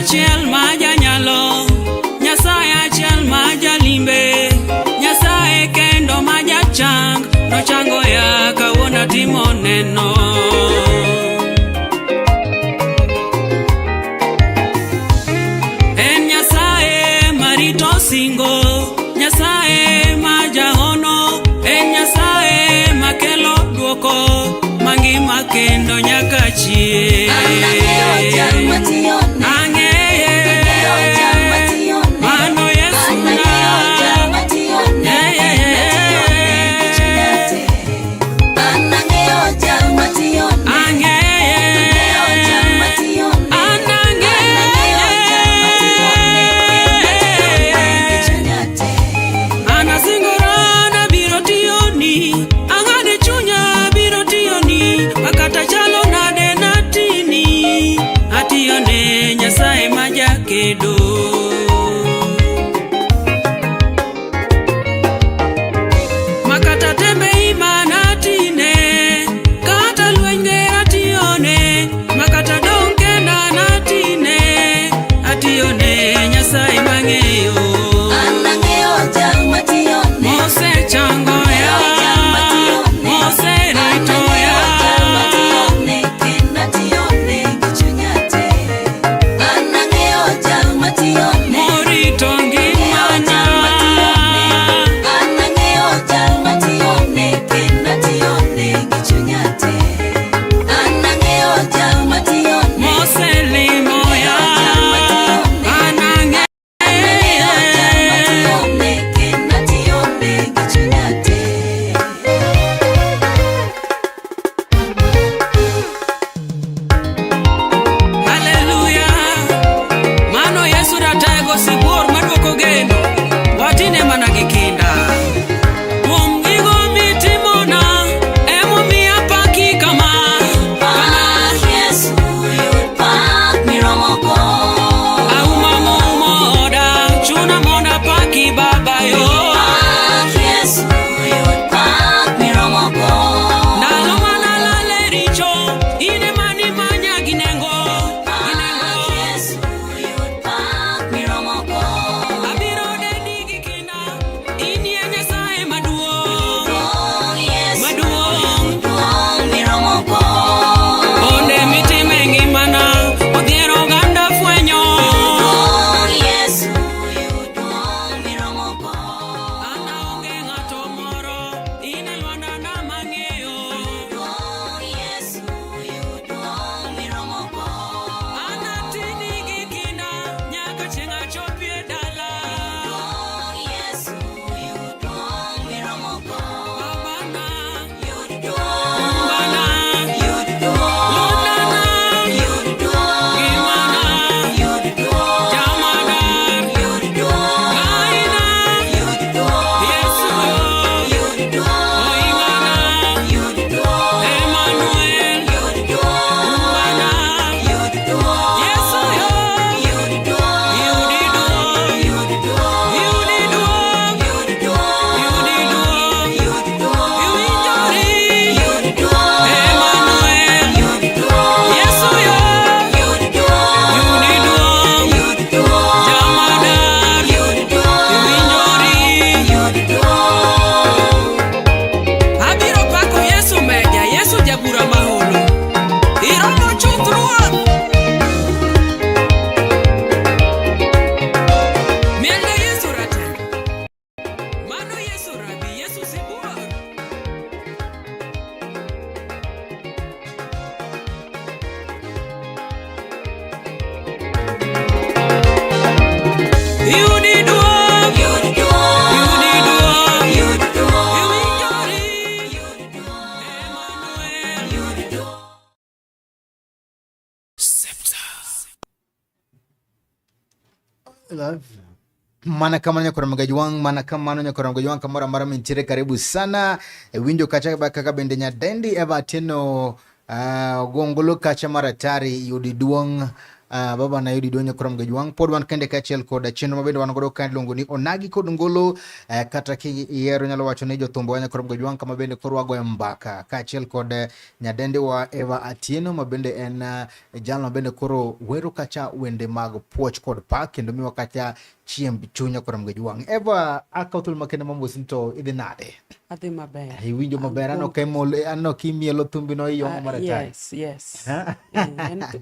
achiel ma janyalo, Nyasaye achiel ma jalimbe, Nyasaye kendo ma jachang, nochango ya kawuono atimo neno. En Nyasaye marito singo, Nyasaye ma jahono, en Nyasaye makelo duoko mangima kendo nyaka chieng'. Ang'eyo jal matiyone. Ang'eye, Ang'eyo jal matiyone. mano Yesu na. Ang'eyo jal matiyone. Matiyone gi chunya te. An ang'eyo jal matiyone. Ang'eye, Ang'eyo jal matiyone. an Ang'eyo jal matiyone. Matiyone gi chunya te. An asingora nabiro tiyoni, ang'ade chunya biro tiyoni, makata chalo nade natini, atiyone Nyasaye ma jakedo. Makata tembe ima natine, kata lweny ger atiyone, makata dong' kenda natine, atiyone Nyasaye mang'eyo. An ang'eyo jal matiyone. Mosechango ya, Jal matiyone. moserito ya, Jal matiyone kendo atiyone gi chunya te. An ang'eyo jal matiyone. morito ngimana. An ang'eyo jal matiyone kendo atiyone gi chunya te. An ang'eyo jal matiyone. Moselimo ya, an Ang'eyo jal ang'eyo. matiyone kendo atiyone gi chunya te. Haleluya, mano Yesu ratego sibuor maduoko geno, watine mana gi kinda. Kuom gigo mitimona, emomiyo apaki kama, kama. Pak Yesu yud pak miromogo. Auma moumo oda, chuna mondo apaki Baba yo. Pak Yesu yud pak miromogo. Ndalo manalal e richo, in ema nimanya gi nengo, gi nengo. Pak Yesu yud pak miromogo. Abiro dedi gi kinda, inie Nyasaye maduong', Duong' Yesu maduong'. duong' miromogo. Onde mitime e ngimana, odhiero oganda fwenyo. Duong' Yesu yud duong' miromogo. An aonge ng'ato moro, in e lwandana mang'eyo. Duong' Yesu yud duong' miromogo. An atini gi kinda, nyaka chieng' achopi e dala. Duong' Yesu yud duong' miromogo. Babana, Yud duong', Bana, yud duong', Lwandana, yud duong', ngimana, yud duong', jamadar, yud duong', Kaina, yud duong', Yesu, yud duong', Oingana, yud duong', Emmanuel, yud duong', Bana, yud duong', Yesu yo, yud duong', yudi duong', yud duong', yudi duong', yud duong', yudi duong', yud duong', iwinjori, yud duong', Emmanuel, yud duong', Yesu yo, yud duong', yudi duong', yud duong', jamadar, yud duong', iwinjori. yud duong'. Abiro pako Yesu meja, Yesu jabura maholo. Iromo chuth Ruoth. Miende Yesu ratego. Mano Yesu rabi, Yesu sibuor. Yudi duong', Yud duong', yudi duong', yud duong', iwinjori. yud duong', Emmanuel. yud duong'. Love. Mana kamano nyakoro Mgajwang', mana kamano nyakoro Mgajwang' kamoro amora mintiere karibu sana e winjo kacha kaka bende nyadendi Eva Atieno gongolo kacha maratari yudi duong' Baba nayudi donyo krom gajwang' pod wan kende kaachiel kod chenro mabende wan godo ka iluongo ni Onagi kod Ngolo. Kata kiyiero nyalo wacho ni jothumbe wa nyakrom gajwang' kama bende koro wagoyo mbaka kaachiel kod nyadendiwa Eva Atieno ma bende en jalno ma bende koro wero kacha wende mag puoch kod pak kendo miwa kacha chiemb chuny nyakorom gajwang'. Eva, akawo thuolo makende mamosi to idhi nade? Adhi maber. Iwinjo maber? Aneno ka imol, aneno kimielo thumbi no iyong'o maratari. Yes.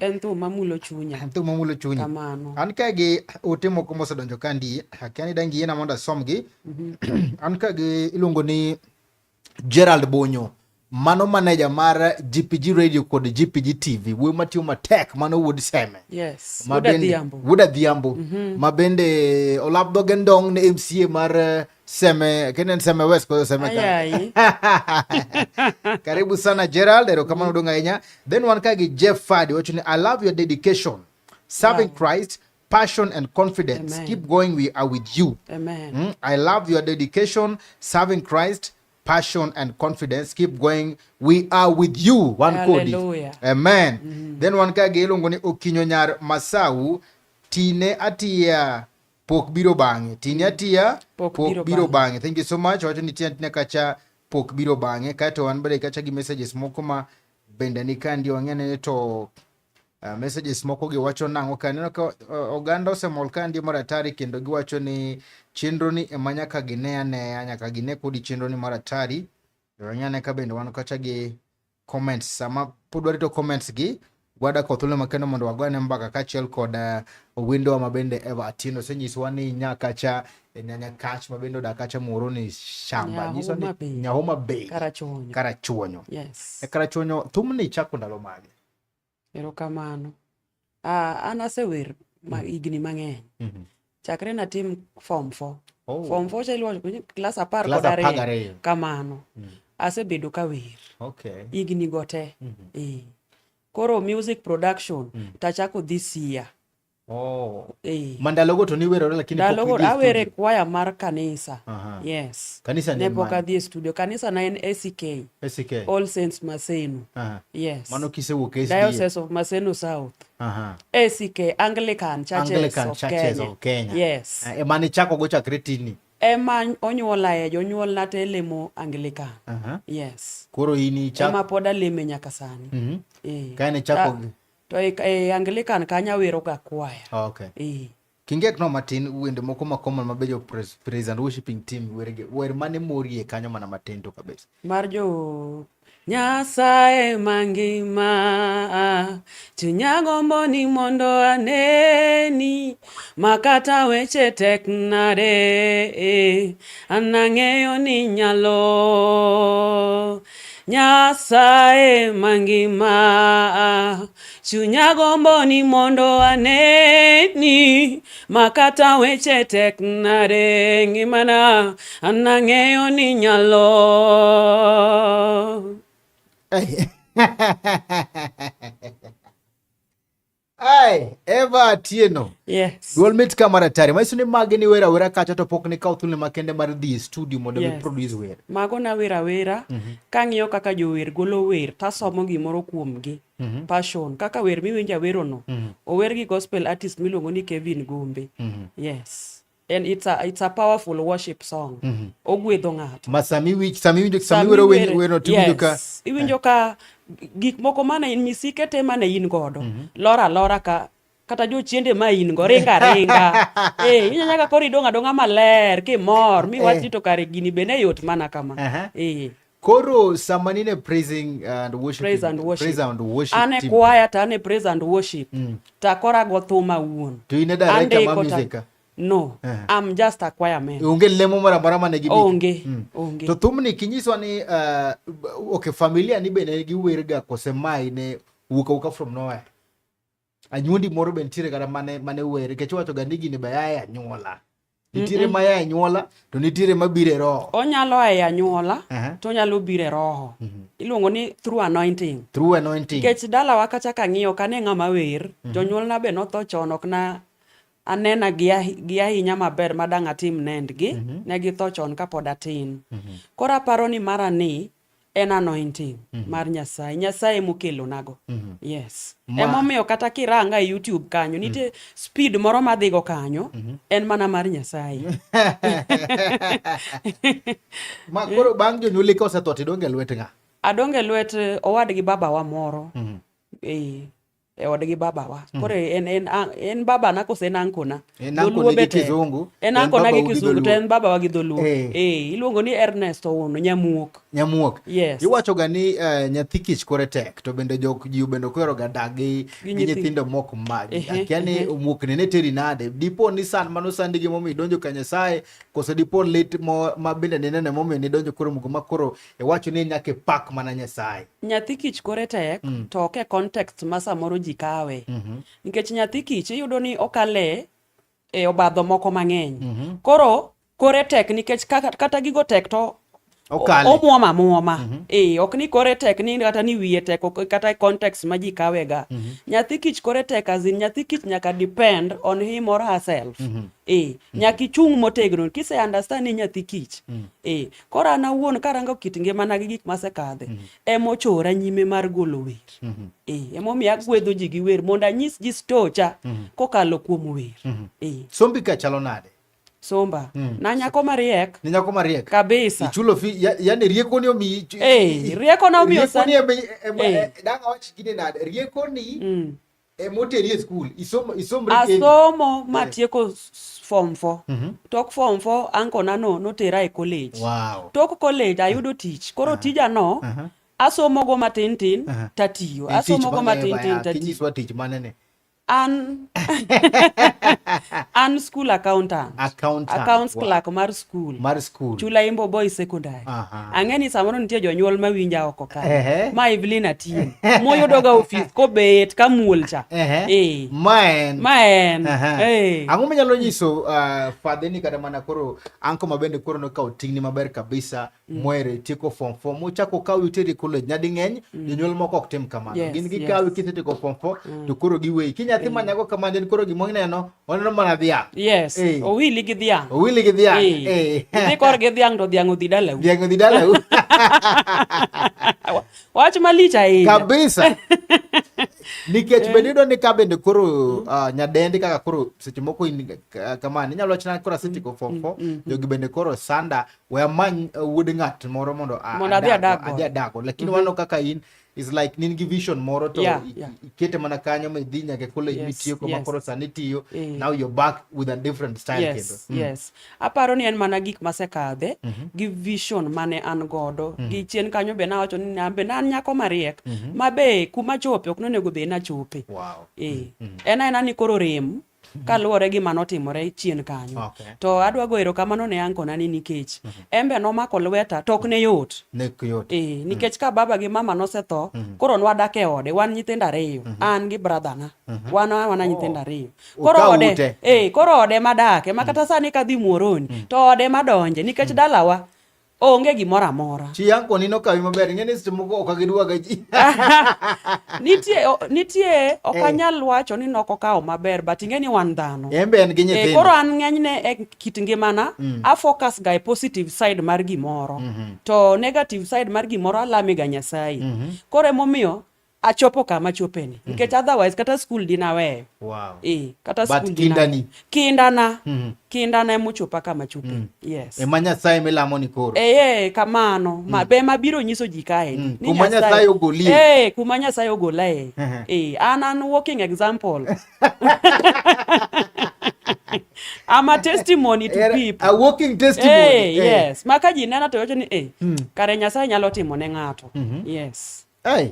En thum mamulo chunya. En thum mamulo chunyi. Kamano. An ka gi ote moko mosedonjo ka ndi, akia ni dang' giyiena mondo asomgi. An ka gi iluongo ni Gerald Bonyo, mano maneja mar GPG Radio kod GPG TV, wuoyi matiyo matek, mano wuod Seme. Yes. Ma Wuod bende- Adhiambo. Wuod Adhiambo. Ma bende olap dhoge ndong' ne MCA mar Seme, kendo en Seme West koso Seme ka? Ayayi. Karibu sana Gerald, erokamano dong' ahinya. Then wan ka gi Jeff Fadi wacho ni I love your dedication, serving Christ, passion and confidence. Amen. Keep going, we are with you. Amen. I love your dedication, serving Christ, passion and confidence. Keep going, we are with you. Wan kodi. Hallelujah. Amen. Then wan ka gi iluongo ni Okinyo Nyar Masau, tine atiya pok biro bang'e. Tine atiya Pok pok biro biro bang'e. Thank you so much. Wacho ni tine atiya kacha pok biro bang'e. Kaeto wan bende kacha gi messages moko ma bende ni kandi wang'e ni to messages moko gi wacho nang'o ka aneno ka oganda osemol ka ndi mar atari kendo giwacho ni chenro ni ema nyaka gine aneya, nyaka gine kodi chenro ni mar atari. Wang'e ane ka bende wan kacha gi comments. Sama pod warito comments gi, gwada koth thuolo makende mondo wagone mbaka kaachiel kod wendowa ma bende Eva Atieno osenyisowa ni nyakacha nyanya kach ma bende odak kacha Muhoroni shamba nyiso ni Nyahoma Bay. Nyahoma Bay Karachuonyo. Karachuonyo. Yes. E Karachuonyo thumni chako ndalo mage? Erokamano. Ah, an asewer ma higni mang'eny. Chakre natim form 4. Oh. Form 4 cha iluongo ni klas apar Klas kod apar ariyo. gariyo. Kamano. Asebedo ka wer. Okay. Higni go te. Eh. Koro music production tachako this year. Oh. Eh. Ma ndalogo to niwerore lakini pok Ndalogo idhi e awere studio. kwaya mar kanisa. Aha. Yes. Kanisa ni Ne pok mane? adhi e studio. Kanisa na en ACK. SK. All Saints Maseno. Aha. Yes. Mano kisewuok SDA. Diocese of Maseno South. Aha. ACK Anglican Churches Anglican of Churches Kenya. of Kenya. Yes. Ema nichako go chakre tinni. Ema onyuolae, jonyuolna te lemo Anglican. Aha. Yes. Koro in ichako Ema pod aleme nyaka sani. Eh. Ka ne ichako Ta- To e Anglican kanyo awero ga kwaya. Okay. Eh. Kingek no matin wende moko ma common mabe jo praise and worshiping team werge wer mane morie kanyo mana matin to kabisa. Mar jo Nyasaye mangima, chunya gombo ni mondo aneni, makata weche tek nade, an ang'eyo ni nyalo. Nyasaye mangima, chunya gombo ni mondo aneni, makata weche tek nade ngimana, an ang'eyo ni nyalo. Ai, Eva Atieno. Yes. Duol mit ka mar atari. Manyiso ni magi ni wer awera kacha to pok nikawo thuolo makende mar dhi e studio mondo mi Yes. produce wer. Mago nawer awera kang'iyo kaka jower golo wer tasomo gimoro kuomgi. Passion kaka wer miwinjo awerono ower gi gospel artist miluongo ni Kevin Gombe. Yes. And it's a powerful worship song. Ogwedho ng'ato. Ma sami wich sami winjo sami wero werno to iwinjo ka Yes. Iwinjo ka gik moko mane in misike te mane in godo lor alora ka kata jochiende ma in go ringa ringa. Inya nyaka koro idong' adong'a maler kimor miwach ni to kare gini be ne yot mana kama. Aha. Koro sama nine praising and worship, Praise and worship. Praise and worship An e team. kwaya to an e praise and worship. To akora go thum awuon. To in e director ma Andiko ta- music ka? No, I'm just a choir man. Onge lemo moro amora mane gibike? Onge, onge. To thumni kinyiswa ni okay, familia ni bende giwer ga kose mae ne wuok awuoka from nowhere? Anyuondi moro be nitiere kata mane wer, nikech iwacho ga ni gini be a e anyuola. Nitiere ma a e anyuola to nitiere mabiro e roho. Onyalo a e anyuola Aha. to onyalo biro e roho. Iluongo ni through anointing. Through anointing. Nikech dalawa kacha kang'iyo kane ng'ama wer, jonyuolna be notho chon ok na anena gi ahinya maber ma dang' atim nendgi, ne githo chon kapod atin. Koro aparo ni mara ni En anointing mar Nyasaye. Nyasaye mokelonago. Yes. Ma- Emomiyo kata kiranga e YouTube kanyo, nitie speed moro madhigo kanyo, en mana mar Nyasaye. Ma koro bang' jonyuolni ka osetho to idong' e lwet ng'a? Adong' e lwet owadgi babawa moro. E odgi babawa. Koro en babana kose en ankona? En ankoni gi kizungu, En en ankona gi babau gi kizungu to dholuo. en babawa gi dholuo. Eh. Eh, iluongo ni Ernest Owuono Nyamuok. Nyamuok. Yes. Iwacho ga ni nyathi kich kore tek to bende jok ji bende ok ohero ga dak gi Gi gi nyithindo. nyithindo mok magi. Ehe, Akia ni ehe. muokni ne teri nade. Dipo ni san mano sandi gi momiyo idonjo ka Nyasaye koso dipo lit mo ma bende ninene momiyo nidonjo koro mugo ma koro iwacho ni nyaka ipak mana Nyasaye. Nyathi kich kore tek to ok e context ma samoro ji kawe. Nikech nyathi kich iyudo ni okale e obadho moko mang'eny. Koro kore tek nikech kata gigo tek to Okale. omuoma muoma. Eh, ok ni kore tek ni kata ni wiye tek ok kata e context ma ji kawe ga. Nyathi kich kore tek as in nyathi kich nyaka depend on him or herself. Eh, nyaka ichung' motegno kise understand ni nyathi kich. Eh, koro an awuon karango kit ngimana gi gik masekadhe, emochora nyime mar golo wer. Eh, emomiyo agwedho ji gi wer mondo anyis ji stocha kokalo kuom wer. Eh, Sombi ka chalo nade? Somba. Na nyako mariek. Ni nyako mariek. Kabisa. Ichulo fi yani rieko ni omiyi Eh, rieko na omiyo rieko ni sani. Eh. Dang' awach gini nade? Rieko ni emoteri e skul. Isom isomri kendi. Asomo matieko form 4. Tok form 4 ankona no notera e college. Wow. Tok college ayudo tich. Koro tija no asomo go matin tin tatiyo. En tich Asomo go mane matin baya? tin tatiyo. Kinyiswa tich mane ni? An school accountant. Accountant. Accounts Wow. clerk mar school. Mar school. Chulaimbo Boys Secondary. Ang'e ni samoro nitie jonyuol mawinja oko ka. Ma Evelyn Atieno. Moyudoga ofis kobet kamuol cha. Eh. Ma en. Ma en. Eh. Ang'o minyalo nyiso fadheni kata mana koro anko ma bende koro nokawo ting'ni maber kabisa mwere tieko form 4 mochako kawi uteri e college nyading'eny jonyuol moko ok tim kamano. Gin gikawi kisetieko form 4 to koro giweyi. Kinyathi manyago kamano en koro gima ineno oneno mana dhiang'. Yes. Owili gi dhiang'. Owili gi dhiang'. Idhi korgi dhiang' to dhiang' odhi dalau. Dhiang' odhi dalau. Wach malich ahinya. Kabisa. Nikech bende iyudo ni ka bende koro nyadendi kaka koro seche moko in kamano inyalo wacho na koro asetieko form 4 jogi bende koro sanda we amany wuod ng'at moro mondo Mondo adhi adag adhi godo. adago. Lakini waneno kaka in is like nin gi vision moro to ikete mana kanyo ma idhi nyaka e college mitieko ma koro sani itiyo. Now you're back with a different style kendo. Yes. Aparo ni en mana gik masekadhe gi vision mane an godo. Gi chien kanyo be nawacho ni an be an nyako mariek ma be kuma chope ok nonego bed nachope. Wow. En aena ni koro rem kaluwore gi manotimore chien kanyo. To adwa go erokamano ne ankona ni nikech en be nomako lweta to ok ne yot. Ne ok yot. Nikech ka baba gi mama nosetho, koro nwadak e ode, wan nyithindo ariyo, an gi brother na. Wan awana nyithindo ariyo. Koro Ukaw ode, ute. koro ode madake, ma kata sani kadhi Muhoroni, to ode madonje, nikech dalawa onge gimoro amora. Chi anko ni nokawi maber, ing'e ni seche moko ok gidwaga ji. Nitie ok anyal wacho ni nok okawo maber, but ing'e ni wan dhano. En be en gi nyithindo. Koro an ng'enyne e kit ngimana, a focus ga e positive side mar gimoro. To negative side mar gimoro alame ga Nyasaye. Koro emomiyo achopo kama achopeni. Nikech otherwise kata school dinaweyo. Wow. Kata But school kindani. Kindana. Kindana emochopa kama achope. Yes. Ema Nyasaye milamo ni koro. Kamano. Ma be mabiro nyiso ji kae. Ni Kuma Nyasaye ogolie. Kuma Nyasaye ogolae. An walking example. I'm a testimony to people. A walking testimony. Yes. Ma ka ji nena to wacho ni kare Nyasaye nyalo timo ne ng'ato. Yes. Hey,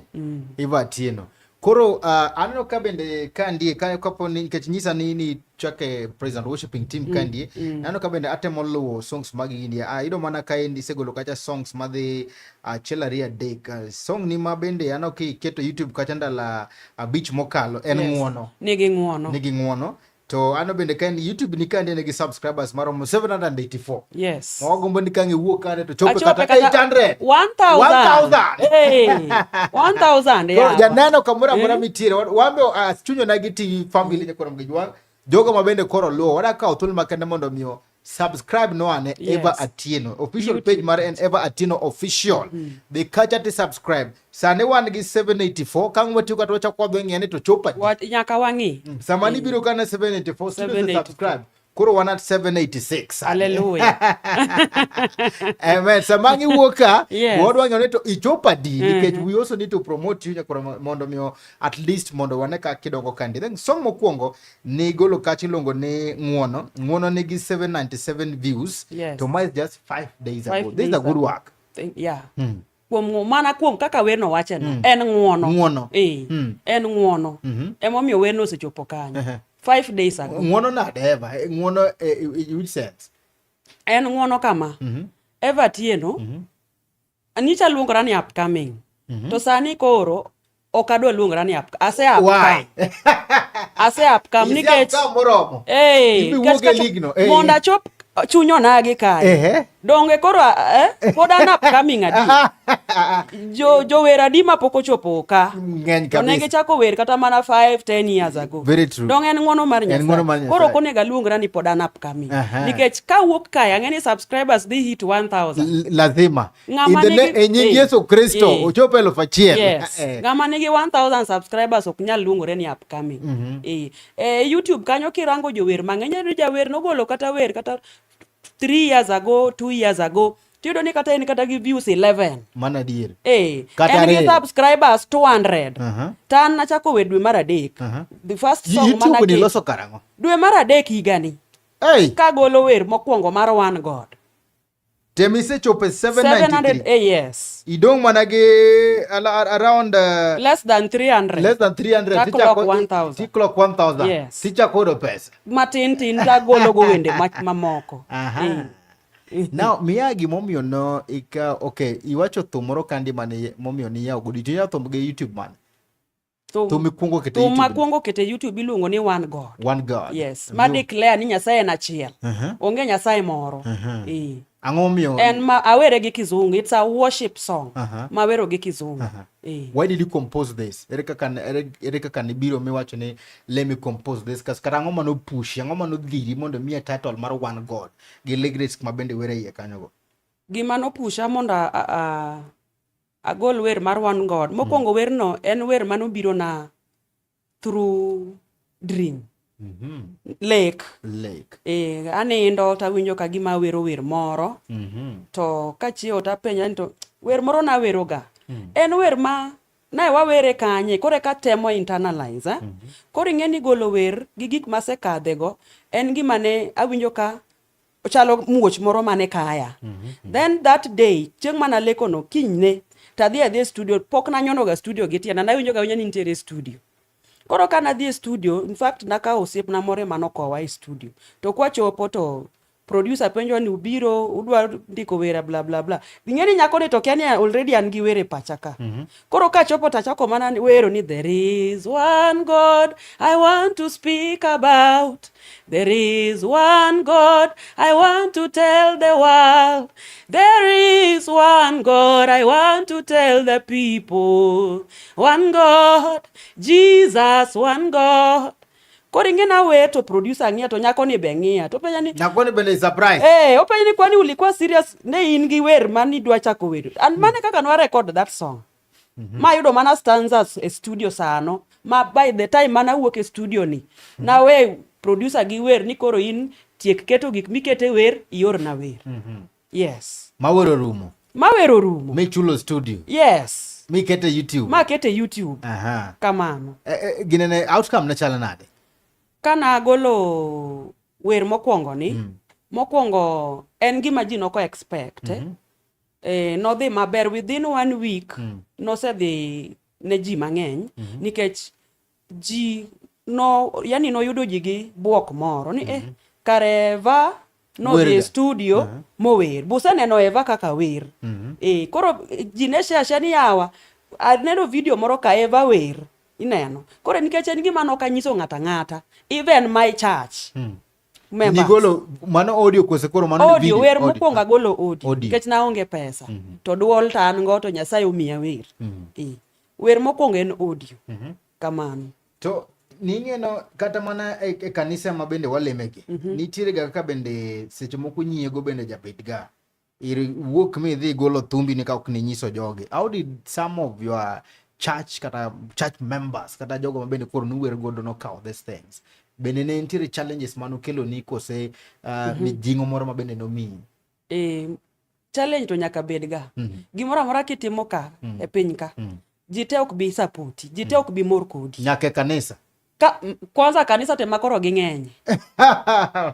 Eva Atieno. Koro aneno ka bende ka ndie ka kapo ni nikech nyisa ni chake praise and worshiping team ka ndie. Aneno ka bende atemo luwo songs mag India. Iyudo mana ka endi isegolo kacha songs madhi achiel ariyo adek. Song ni ma bende aneno ka iketo YouTube kacha ndalo 5 mokalo en ng'uono. Nigi ng'uono. Nigi ng'uono. To ano bende ka en YouTube ni ka nigi subscribers maromo 784. Yes. Wagombo ni ka ng'iwuok kane to chope Achope kata kata 800. 1000. 1000. Hey, 1000, Koro yeah. janeno kamoro amora mitiere, wan be chunyo na gi TV family nyakoro mgijwang', jogo ma bende koro luwo, wadwa kawo thuolo makende mondo miyo Subscribe no ane Yes. Eva Atieno. Official YouTube. page mar en Eva Atieno official. Dhi kacha ti subscribe. Sani wan gi 784 kang' watiyo kata wachako wadhi ng'e ni to chopo adi. Nyaka wang'i. Sama nibiro kana 784 studio 784. subscribe. Koro wan at 786. sani. Hallelujah. Amen. Sama giwuok ka, Yes. wadwa ng'eyo ni to ichopo adi nikech we also need to promote you nyakoro mondo miyo at least mondo wane ka kidongo kandi. Then song mokwongo nigolo kacha iluongo ni Ng'uono. Ng'uono nigi 797 views. Yes. To ma is just 5 days Five ago. This is days a good ago. work. Yeah. Kuom mana kuom kaka werno wacheno en ng'uono. Ng'uono. Eh, en ng'uono. Emomiyo werno osechopo kanyo. 5 days ago. Ng'uono nade Eva? Ng'uono in which sense? En ng'uono kama. Eva Atieno, nyicha luongora ni upcoming. To sani koro ok adwa luongora ni up, ase Why? upcome. Ase upcome Ise nikech upcome moromo. Eh, Ibi nikech wuok e kata- league no, eh. mondo achop chuny onagi kae. Ehe. Donge koro pod an upcoming adi. Jower adi mapok ochopo ka. Ng'eny To ne kabisa. gichako wer kata mana 5 10 years ago. Very true. Donge en ng'uono mar En ng'uono mar Nyasaye. Koro Nyasaye. ok onego aluongra ni pod an upcoming. Aha. Nikech kawuok kae ang'e ni subscribers dhi hit 1000. Lazima. In Ng'ama the nigi- e nying eh, Yesu Kristo eh. ochopo 1000. Yes. Eh. Ng'ama nigi 1000 subscribers ok nyal luongore ni upcoming. Eh. Eh, YouTube kanyo kirango jower mang'eny iyudo jawer nogolo kata wer kata 3 years ago, 2 years ago. Tiyudo ni kata en kata gi views 11. Mano adier. Eh, Kata en gi ariyo. subscribers 200. To an nachako wer dwe mar adek. The first song YouTube ni manaketo- loso karang'o? Dwe mar adek higani. Hey, Kagolo wer mokwongo mar One God. tem isechopo e 700 793. yes. Idong' mana gi around Less than 300. less than 300. Ta clock 1000. Ti clock 1000. Yes. Tichako yudo pesa. Matin tin tagolo go wende mamoko. Aha. Eh. Now, miya gimomiyo no ika okay, iwacho thum moro kandi mane momiyo niyawo go. Iyawo thum gi YouTube man. Thum mikwongo kete Thum YouTube. makwongo kete YouTube iluongo ni One God. One God. Yes. Ma declare ni Nyasaye en achiel. Onge Nyasaye moro. Eh. Ang'o momiyo En ma awere gi kizungu. It's a worship song. Mawero gi kizungu. Eh. Why did you compose this? Ere kaka ere kaka nibiro miwacho ni let me compose this? Kas kata ang'o mano pushi, ang'o mano dhiri mondo miye title mar One God gi lyrics ma bende were iye kanyo go. Gima nopusha mondo agol wer mar One God. Mokwongo werno en wer manobiro na through dream. Lek. Lake. Eh, anindo tawinjo ka gima awero wer moro. To kachiewo tapenja ni to wer moro naweroga. En wer ma ne wawere kanye koro eka temo internalize. Eh? Koro ing'e ni golo wer gi gik masekadhego en gima ne awinjo ka ochalo muoch moro mane kaya. Then that day, chieng' mana lekono, kinyne, tadhi adhi e studio, pok nanyonoga studio gi tienda, nawinjo ga awinja ni nitiere e studio. Koro ka nadhi e studio, in fact nakawo osiepna moro ema nokowa e studio. To kwachopo to producer penjowa ni ubiro, udwa ndiko wer bla bla bla. Ing'e ni nyakoni to kia ni already an gi wer e pacha ka. Koro kachopo tachako mana wero ni there is one God I want to speak about. There is one God I want to tell the world. There is one God I want to tell the people. One God, Jesus, one God. Koro ing'e nawer to producer ng'iya to nyako ni be ng'iya. To penja ni Nyakoni bende surprise. Eh, openjo ni kwani ulikuwa serious ne in gi wer mani idwa chako wero. And mane kaka nwa record that song. Ma yudo mana stanzas e studio sano. Ma by the time mana wuok e studio ni, nawe producer gi wer ni koro in tiek keto gik mikete wer, iorna wer. Yes. Ma wer orumo. Ma wer orumo. Michulo studio. Yes. Mikete YouTube. Ma kete YouTube. Aha. Kamano. Ginene outcome ne chalo nade? Kana agolo wer mokwongo ni, mokwongo en gima ji noko expect. Nodhi maber within 1 week, nosedhi ne ji mang'eny, nikech ji no, yani noyudo ji gi buok moro ni kare Eva nodhi e Werga. studio mower. Buseneno Eva kaka wer. Koro ji ne share share ni yawa, aneno video moro ka Eva wer. Ineno. Koro nikech en gima nok anyiso ng'ato ang'ata, even my church members. Nigolo mano audio kose koro mano ni Audio, video? wer Audio. mokwongo agolo audio. Audio. Nikech naonge pesa. To duol to an go to Nyasaye omiya wer. Wer mokwongo en audio. Kamano. To Ning'eno kata mana e, e kanisa ma bende walemegi nitiere ga kaka bende seche moko nyiego bende jabet ga ir wuok mi idhi golo thumbi ni ka ok ninyiso jogi. How did some of your church kata church members kata jogo ma bende koro nuwer godo nokawo these things? Bende ne nitiere challenges manokelo ni kose mijing'o moro ma bende nomiyi? E, challenge to nyaka bed ga. Gimoro amora kitimo ka e piny ka, ji te ok bi sapoti, ji te ok bi mor kodi. Nyaka e kanisa. Ka, kwanza kanisa te makoro ging'eny.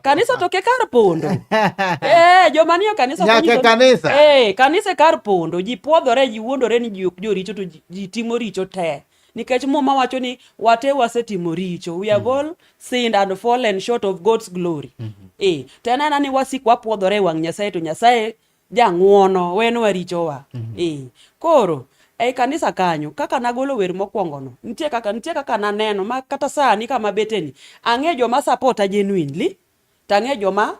Kanisa to ke kar pondo. Eh, joma nie kanisa ok Nyaka e onyiso- kanisa. Eh, kanisa e kar pondo. Ji pwodhore, ji wuondore ni ji ok joricho to ji, ji timo richo te. Nikech Muma wacho ni wate wasetimo richo. We have all sinned and fallen short of God's glory. Eh, to en aena ni wasik wapwodhore e wang' Nyasaye to Nyasaye jang'uono wenwa richowa. Eh, koro ei kanisa kanyo kaka nagolo wer mokwongo no nitie kaka naneno ma kata sani kama beteni ang'e joma supporta genuinely to ang'e joma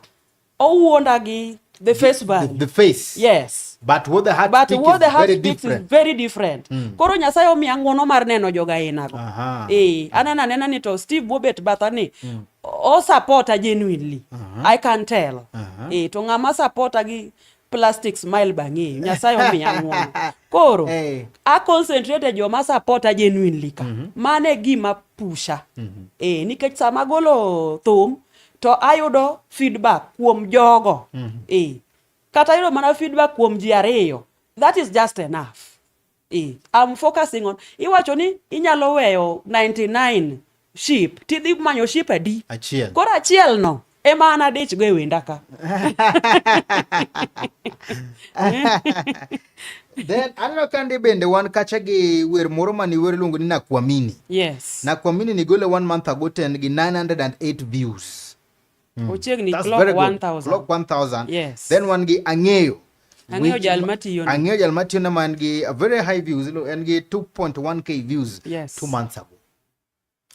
owuonda gi the face value. The face. Yes. But what the heart But speaks what is the heart very speaks is different. very different. Koro Nyasaye omiya ng'uono mar neno joga ainago. Eh, aneno anena ni to Steve mobet batha ni o supporta genuinely. I can tell. Eh, to ng'ama supporta gi plastic smile bang'eyo. Nyasaye omiya ng'uono. Koro a concentrate e joma supporta genuinely ka. Mano e gima pusha. Eh, nikech sama agolo thum to ayudo feedback kuom jogo. Eh, kata ayudo mana feedback kuom ji ariyo. That is just enough. Eh, I'm focusing on iwacho ni inyalo weyo 99 sheep tidhi manyo sheep adi? Achiel. Koro achiel no ema an adich go e wenda ka. Then aneno ka ndi bende wan kacha gi wer moro mane iwer iluongo ni Nakuamini. Yes. Nakuamini nigole one month ago to en gi 908 views. Ochiegni That's clock very good. 1000. Clock 1000. Yes. Then wan gi Ang'eyo. Ang'eyo jal matiyone. Ang'eyo jal matiyone man gi a very high views. En gi 2.1K views 2 months ago.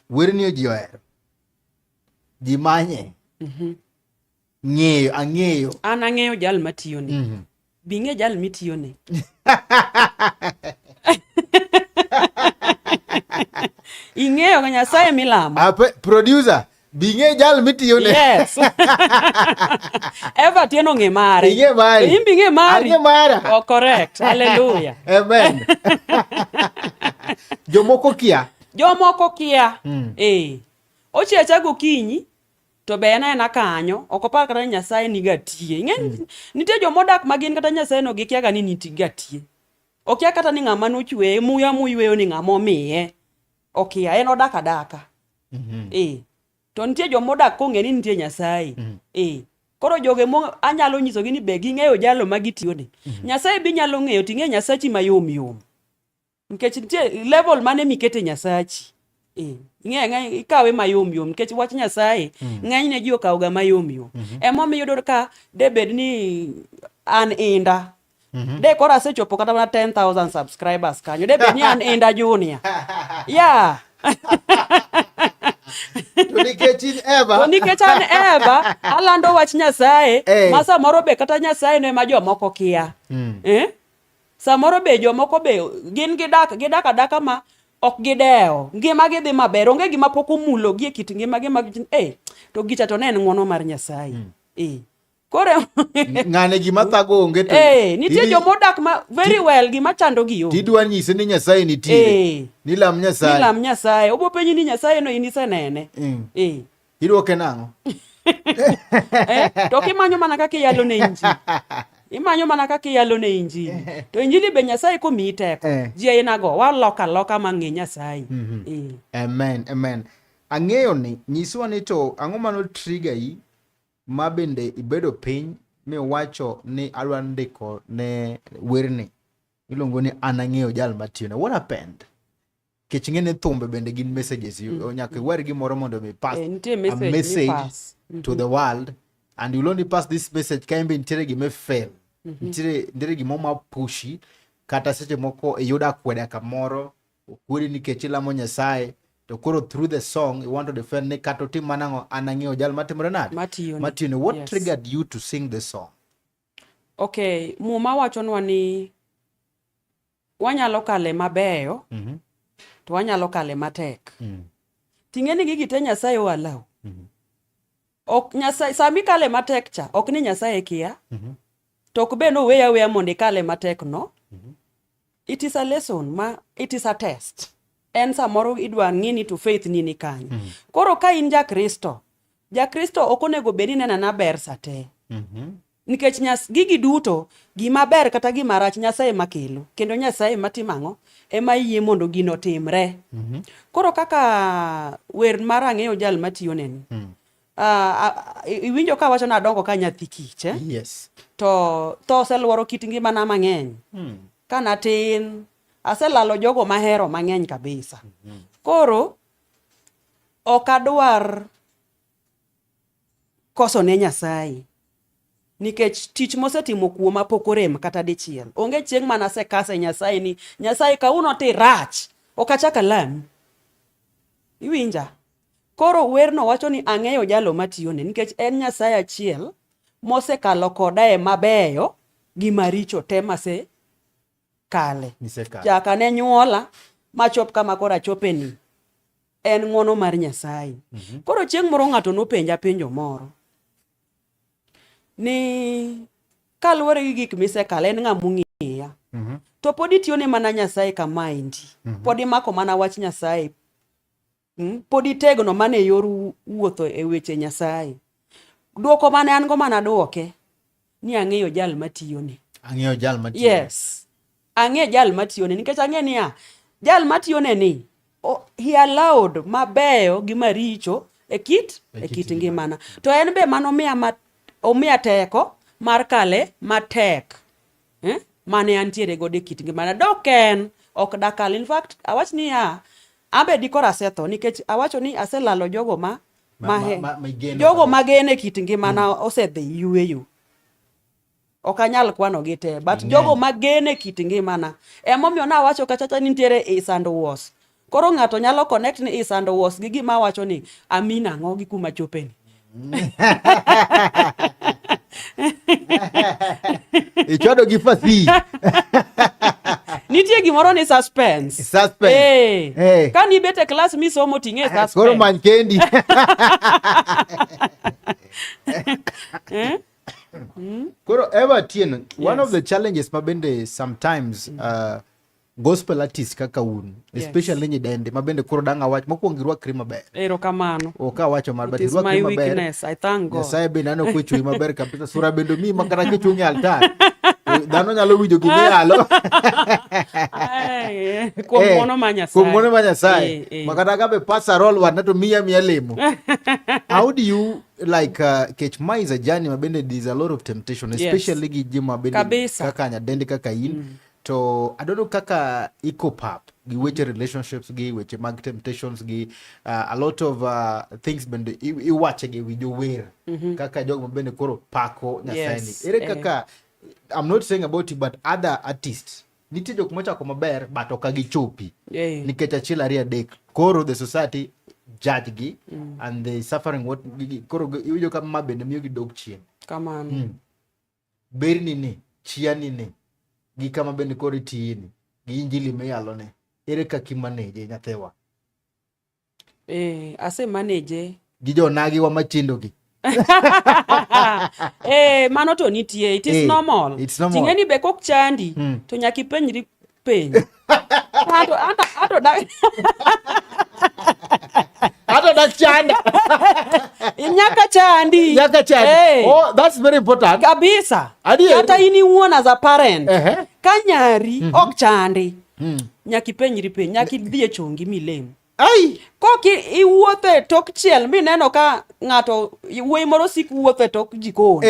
Werni ji ohero. Ji manye. Ng'eyo, ang'eyo. An ang'eyo jal matiyone. Bi ng'e jal mitiyone. Ing'eyo ga Nyasaye milamo. Ah, producer, bi ng'e jal mitiyone. Yes. Eva Tieno ng'e mare. Ing'e mari. In bi ng'e mari. Ang'e mara. Oh, correct. Hallelujah. Amen. Jomoko kia. Jomoko kia. Eh. Ochiecha gokinyi to be en aena kanyo ok opar kata ni Nyasaye niga tie. Ing'e nitie jomodak ma gin kata Nyasaye no gikia ga ni nitie tie. Okia kata ni ng'ama nochweye, muya moyweyo ni ng'ama omiye. Okia, en odak adaka. Eh. To nitie jomodak kong'e ni nitie Nyasaye. Eh. Koro joge mo anyalo nyisogi ni be ging'eyo jalo ma gitiyone. Nyasaye be inyalo ng'eyo ting'e Nyasachi mayom yom. Nikech nitie level mane mikete Nyasachi. Eh. Ing'e ang'e ikawe mayom yom nikech wach Nyasaye ng'enyne ji okawo ga mayom yom. Emomiyo iyudo ka de bed ni an Inda. De koro asechopo kata mana 10,000 subscribers kanyo. De bed ni an Inda Junior. Yeah. To nikech in Eva. To nikech an Eva, alando wach Nyasaye, ma samoro be kata Nyasaye no ema jomoko kia. Eh? Samoro be jomoko be gin gidak adaka ma ok gidewo. Ngima gi dhi maber, onge gima pok omulo gi e kit ngima gi mag to gicha to ne en ng'uono mar Nyasaye. Eh. Koro Ng'ane gima thago onge to. Nitie jomodak ma very well gima chando gi onge. Tidwa nyise ni Nyasaye nitie. Ni lam Nyasaye. Ni lam Nyasaye. Obo penji ni Nyasaye no in isenene. Idwoke nang'o? To kimanyo mana kaka iyalo ne injili. Imanyo mana kaka iyalo ne injili. To injili be Nyasaye komiyi teko. Ji ainago waloko aloka mang'e Nyasaye. Amen, amen. Ang'eyo ni nyiswa ni to ang'o mano trigger yi ma bende ibedo piny miwacho ni adwa ndiko ne werni iluongo ni an ang'eyo jal matiyone. What happened? Nikech ing'e ni thumbe bende gin messages. Nyaka iwer gimoro mondo mi pass Nitie a message message mipass. to the world, and you'll only pass this message ka in be nitiere gima fail. Nitiere gimoro ma pushi kata seche moko iyudo akweda kamoro okwedi nikech ilamo Nyasaye to koro through the song you want to defend ni kata otim mana ang'o an ang'eyo jal matimore nade Matiyone. matiyone. What triggered you to sing this song? Okay, Muma wachonwa ni wanyalo kale mabeyo to wanyalo kale matek. Ting'e ni gigi te Nyasaye o allow. Ok Nyasaye sama ikale matek cha, ok ni Nyasaye kia. To ok be noweyi aweya mondo ikale matek no. It is a lesson ma it is a test. En samoro idwa ng'i ni to faith ni ni kanye. Koro ka in ja-Kristo, ja-Kristo ok onego bed ni neno ber sa te. Nikech gigi duto, gima ber kata gima rach Nyasaye ema kelo. Kendo Nyasaye ema timo ang'o? Ema yie mondo gino otimre. Koro kaka wer mar ang'eyo jal matiyone ni. Iwinjo ka awacho ni adongo ka nyathi kich, eh? Yes. To tho oseluoro kit ngimana mang'eny. Ka natin, aselalo jogo mahero mang'eny kabisa. Koro, ok adwar koso ne Nyasaye. Nikech tich mosetimo kuoma pok orem kata dichiel. Onge chieng' mane asekase Nyasaye ni, Nyasaye kawuono to irach, ok achak alami. Iwinja? Koro werno wacho ni ang'eyo jalo matiyone nikech en Nyasaye achiel mosekalo koda e mabeyo gi maricho te mase kale. Chaka ne nyuola machop kama koro achope ni en ng'wono mar Nyasaye. Koro chieng' moro ng'ato nopenja penjo moro ni kaluwore gi gik misekalo en ng'a mong'iya. To pod itiyone mana Nyasaye kamaendi. Pod imako mana wach Nyasaye. Pod itegno mana e yor wuotho e weche Nyasaye. Dwoko mane an go mana dwoke ni ang'eyo jal matiyone. Ang'eyo jal matiyone. Yes. Ang'e jal matiyone nikech ang'e niya, jal matiyone ni he allowed mabeyo gi maricho e kit e kit ngimana. To en be mano omiya teko mar kale matek. Mane antiere godo e kit ngimana. Dok en ok dakal. In fact, awach niya, ambe dikoro asetho nikech awacho ni aselalo jogo ma jogo mageno e kit ngimana osedhi yueyo. Ok anyal kwano gi te, but jogo mageno e kit ngimana. Emomiyo nawacho kachacha ni nitiere is and was. Koro ng'ato nyalo connect ni is and was gi gima awacho ni amin ang'o gi kuma chopeni. Ichwado gi fasihi. Nitie gimoro ni suspense. Suspense. Hey. Ka nibet e klas misomo ting'e suspense. Koro many kendi. Koro Eva Atieno, one of the challenges ma bende sometimes gospel artist kaka un, especially nyidende ma bende koro dang' awach mokwongo irwakri maber. Erokamano. Ok awacho mar but It is irwakri my maber. weakness. I thank God. Nyasaye bende aneno kochweyi maber kabisa. Sura bende omiyi ma kata kichung' e altar. Dhano nyalo winjo gima iyalo. Kuom ng'wono mar Nyasaye. Kuom ng'wono mar Nyasaye. Ma kata ka be pastor wadna to miya miya lemo. How do you like kech ma is a journey ma bende there is a lot of temptation, especially gi ji ma bende kaka nyadendi kaka in. To I don't know kaka i cope up gi weche relationships gi weche mag temptations gi a lot of things bende iwache gi wi jower kaka jogo ma bende koro pako Nyasaye ni. Ere kaka, I'm not saying about you but other artists nitie jok mochako maber but ok gichopi nikech achiel ariyo adek koro the society judge gi and they suffering what koro iwinjo ka ma bende miyo gidok chien. Kamano. Berni ni, chiani ni, gi kama bende koro itiyeni, gi injili miyalo ni, ere kaka imaneje nyathiwa? Ase manage. Gi jonagi wa matindo gi. Mano to nitie, it is normal. It's normal. Ting'eni be kok chandi, to nyaka ipenjri penjo. Ato dak. Ato dak chanda. Nyaka chandi. Nyaka chandi. Oh, that's very important. Kabisa. Adier. Kata in iwuon as a parent. Ka nyari ok chandi. Nyaka ipenjri penjo, nyaka idhi e chongi milem. Ai! Kok iwuotho e tok chiel mineno ka ng'ato wuoyi moro sik wuotho e tok jikon.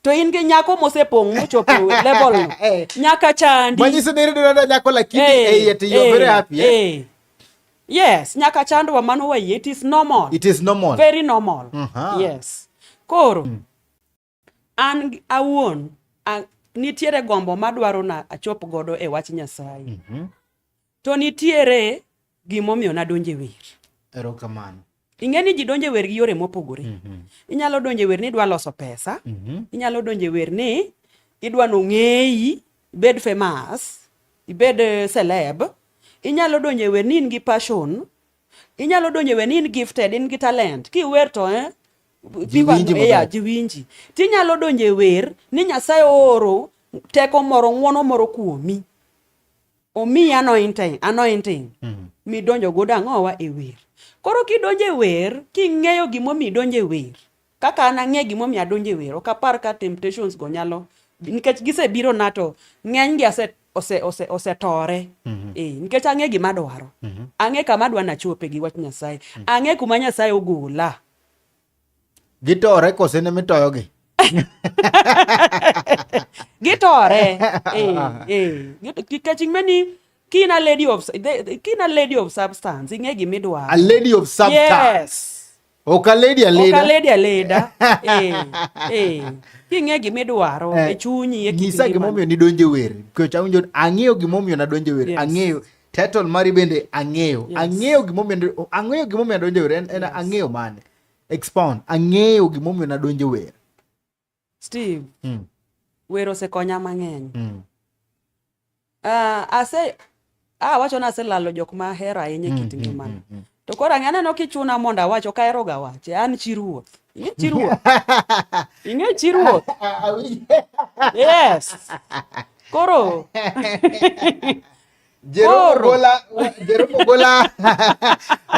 To in gi nyako mosepong' mochopo level no. Nyaka chandi. Manyiso ni irito nyako lakini yet you are very happy. Yes, nyaka chandwa mano wayie. It is normal. It is normal. Very normal. Yes. Koro, an awuon, nitiere gombo madwaro na achop godo e wach Nyasaye. To nitiere gimomiyo nadonjo e wer. Erokamano. Ing'e ni ji donjo e wer gi yore mopogore. Inyalo donjo e wer ni idwa loso pesa. Inyalo donjo e wer ni idwa nong'eyi, ibed famous, ibed celeb. Inyalo donjo e wer ni in gi passion. Inyalo donjo e wer ni in gifted, in gi talent. Kiwer to eh, Ji winji maber. yeah, ji winji. Tinyalo donjo e wer ni Nyasaye ooro teko moro, ng'wono moro kuomi. Omiyi anointing, anointing. Midonjo godo ang'owa e wer. Koro kidonjo e wer, king'eyo gimomiyo idonjo e wer, kaka an ang'e gimomiyo adonjo e wer, ok apar ka temptations go nyalo, nikech gisebiro na to ng'enygi ase ose ose osetore. Eh, nikech ang'e gima adwaro. Ang'e kama adwa nachope gi wach Nyasaye. Ang'e kuma Nyasaye ogola. Gitore kose ne mitoyogi? Gitore. Eh, eh. Nikech ing'e ni kin a lady of kin a lady of substance, ing'e gima idwaro. A lady of substance. Yes. Ok a lady aleda. Ok a lady aleda. Eh, eh. King'e gima idwaro Eh, e chunyi e kit Nyisa ngimani. gimomiyo nidonjo e wer. Nikech awinjo ang'eyo gimomiyo nadonjo e wer. Yes. Ang'eyo title mari bende ang'eyo. Yes. Ang'eyo gimomiyo ang'eyo gimomiyo nadonjo e wer. En, en ang'eyo mane. Expound. Ang'eyo gimomiyo nadonjo e wer. Steve, wer osekonya mang'eny. Ase awacho ni aselalo jok ma ahero ahinya e kit ngimana. To koro ang'e aneno kichuna mondo awach, ok ahero ga wache. An chi ruoth. Ing'e chi ruoth? Ing'e chi ruoth? Yes. Koro Jerome Koro. Ogola, Jerome Ogola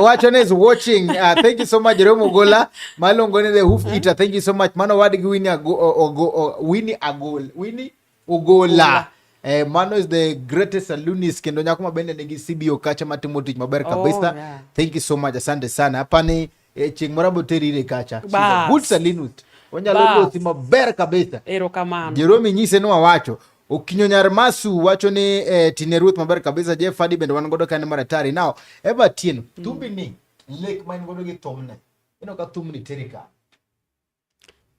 wacho ni is watching. Thank you so much Jerome Ogola. Maluongo ni the hoof eater. Thank you so much. Mano wadgi Winnie Ago, Ogo, o, Winnie Agol. Winnie Ogola. Eh, mano is the greatest saloonist kendo nyako ma bende nigi CBO kacha matimo tich maber Oh, kabisa. yeah. Thank you so much. Asante sana. Hapa ni chieng' moro aboteri ire kacha. She's a Bas. good saloonist. Onyalo Bas. losi maber kabisa. Erokamano. Jerome nyise ni wawacho. Okinyo nyar Masu wacho ni tine ruoth maber kabisa. Jeff Adi bende wan godo kane maratari. Now, Eva Atieno, thumbi ni lek ma in godo gi thumne. Ineno ka thumni teri ka.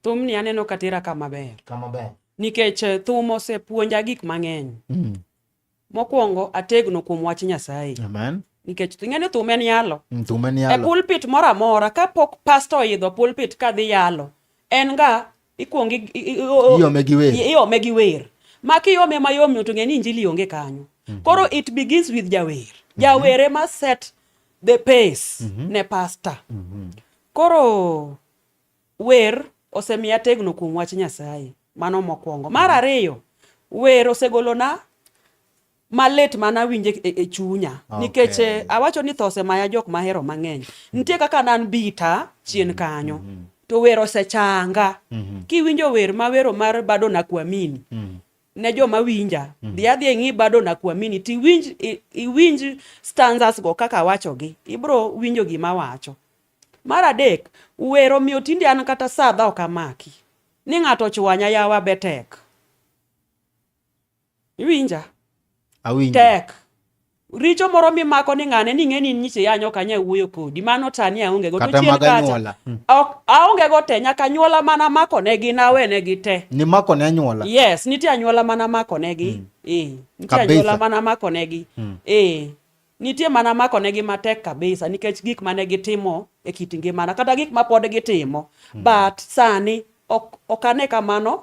Thumni aneno ka tera kama ber. Kama ber. Nikech thum osepuonja gik mang'eny. Mokwongo ategno kuom wach Nyasaye. Amen. Nikech ing'e ni thum en yalo. Thum en E yalo. pulpit moro amora kapok pastor oidho pulpit kadhi yalo, en ga ikuongo Iome gi wer. Iome gi wer. Ma kiome mayom to ng'e ni injili onge kanyo. Koro it begins with jawer. Jawer ema set the pace ne pastor. Koro wer osemiya tegno kuom wach Nyasaye. Mano mokwongo. Mar ariyo, wer osegolona malit mana winje e chunya. Okay. Nikech awacho ni tho osemaya jok mahero mang'eny. Nitie kaka nan bita chien kanyo. To wer osechanga. Kiwinjo wer mawero mar bado na kuamini. Ne joma winja, dhi adhi ing'i bado na kuamini ti iwinj stanzas go kaka awachogi. Ibro winjo gima awacho. Mar adek, wer omiyo tinde an kata sadha ok amaki. Ni ng'ato ochwanya yawa be tek. Iwinja? Awinjo. Tek. Richo moro mimako ni ng'ane ni ing'e ni in nyiche yanyo ok anyal wuoyo kodi. Mano tani aonge go. To Kata chien mag kacha, anyuola. Ok, aonge go te. Nyaka anyuola mana mako negi nawe negi te. Nimako ne anyuola? Yes, nitie anyuola mana mako negi. Nitie Kabisa. anyuola mana mako negi. Nitie mana mako negi matek kabisa nikech gik mane gitimo e kit ngimana kata gik ma pod gitimo. But sani ok ane kamano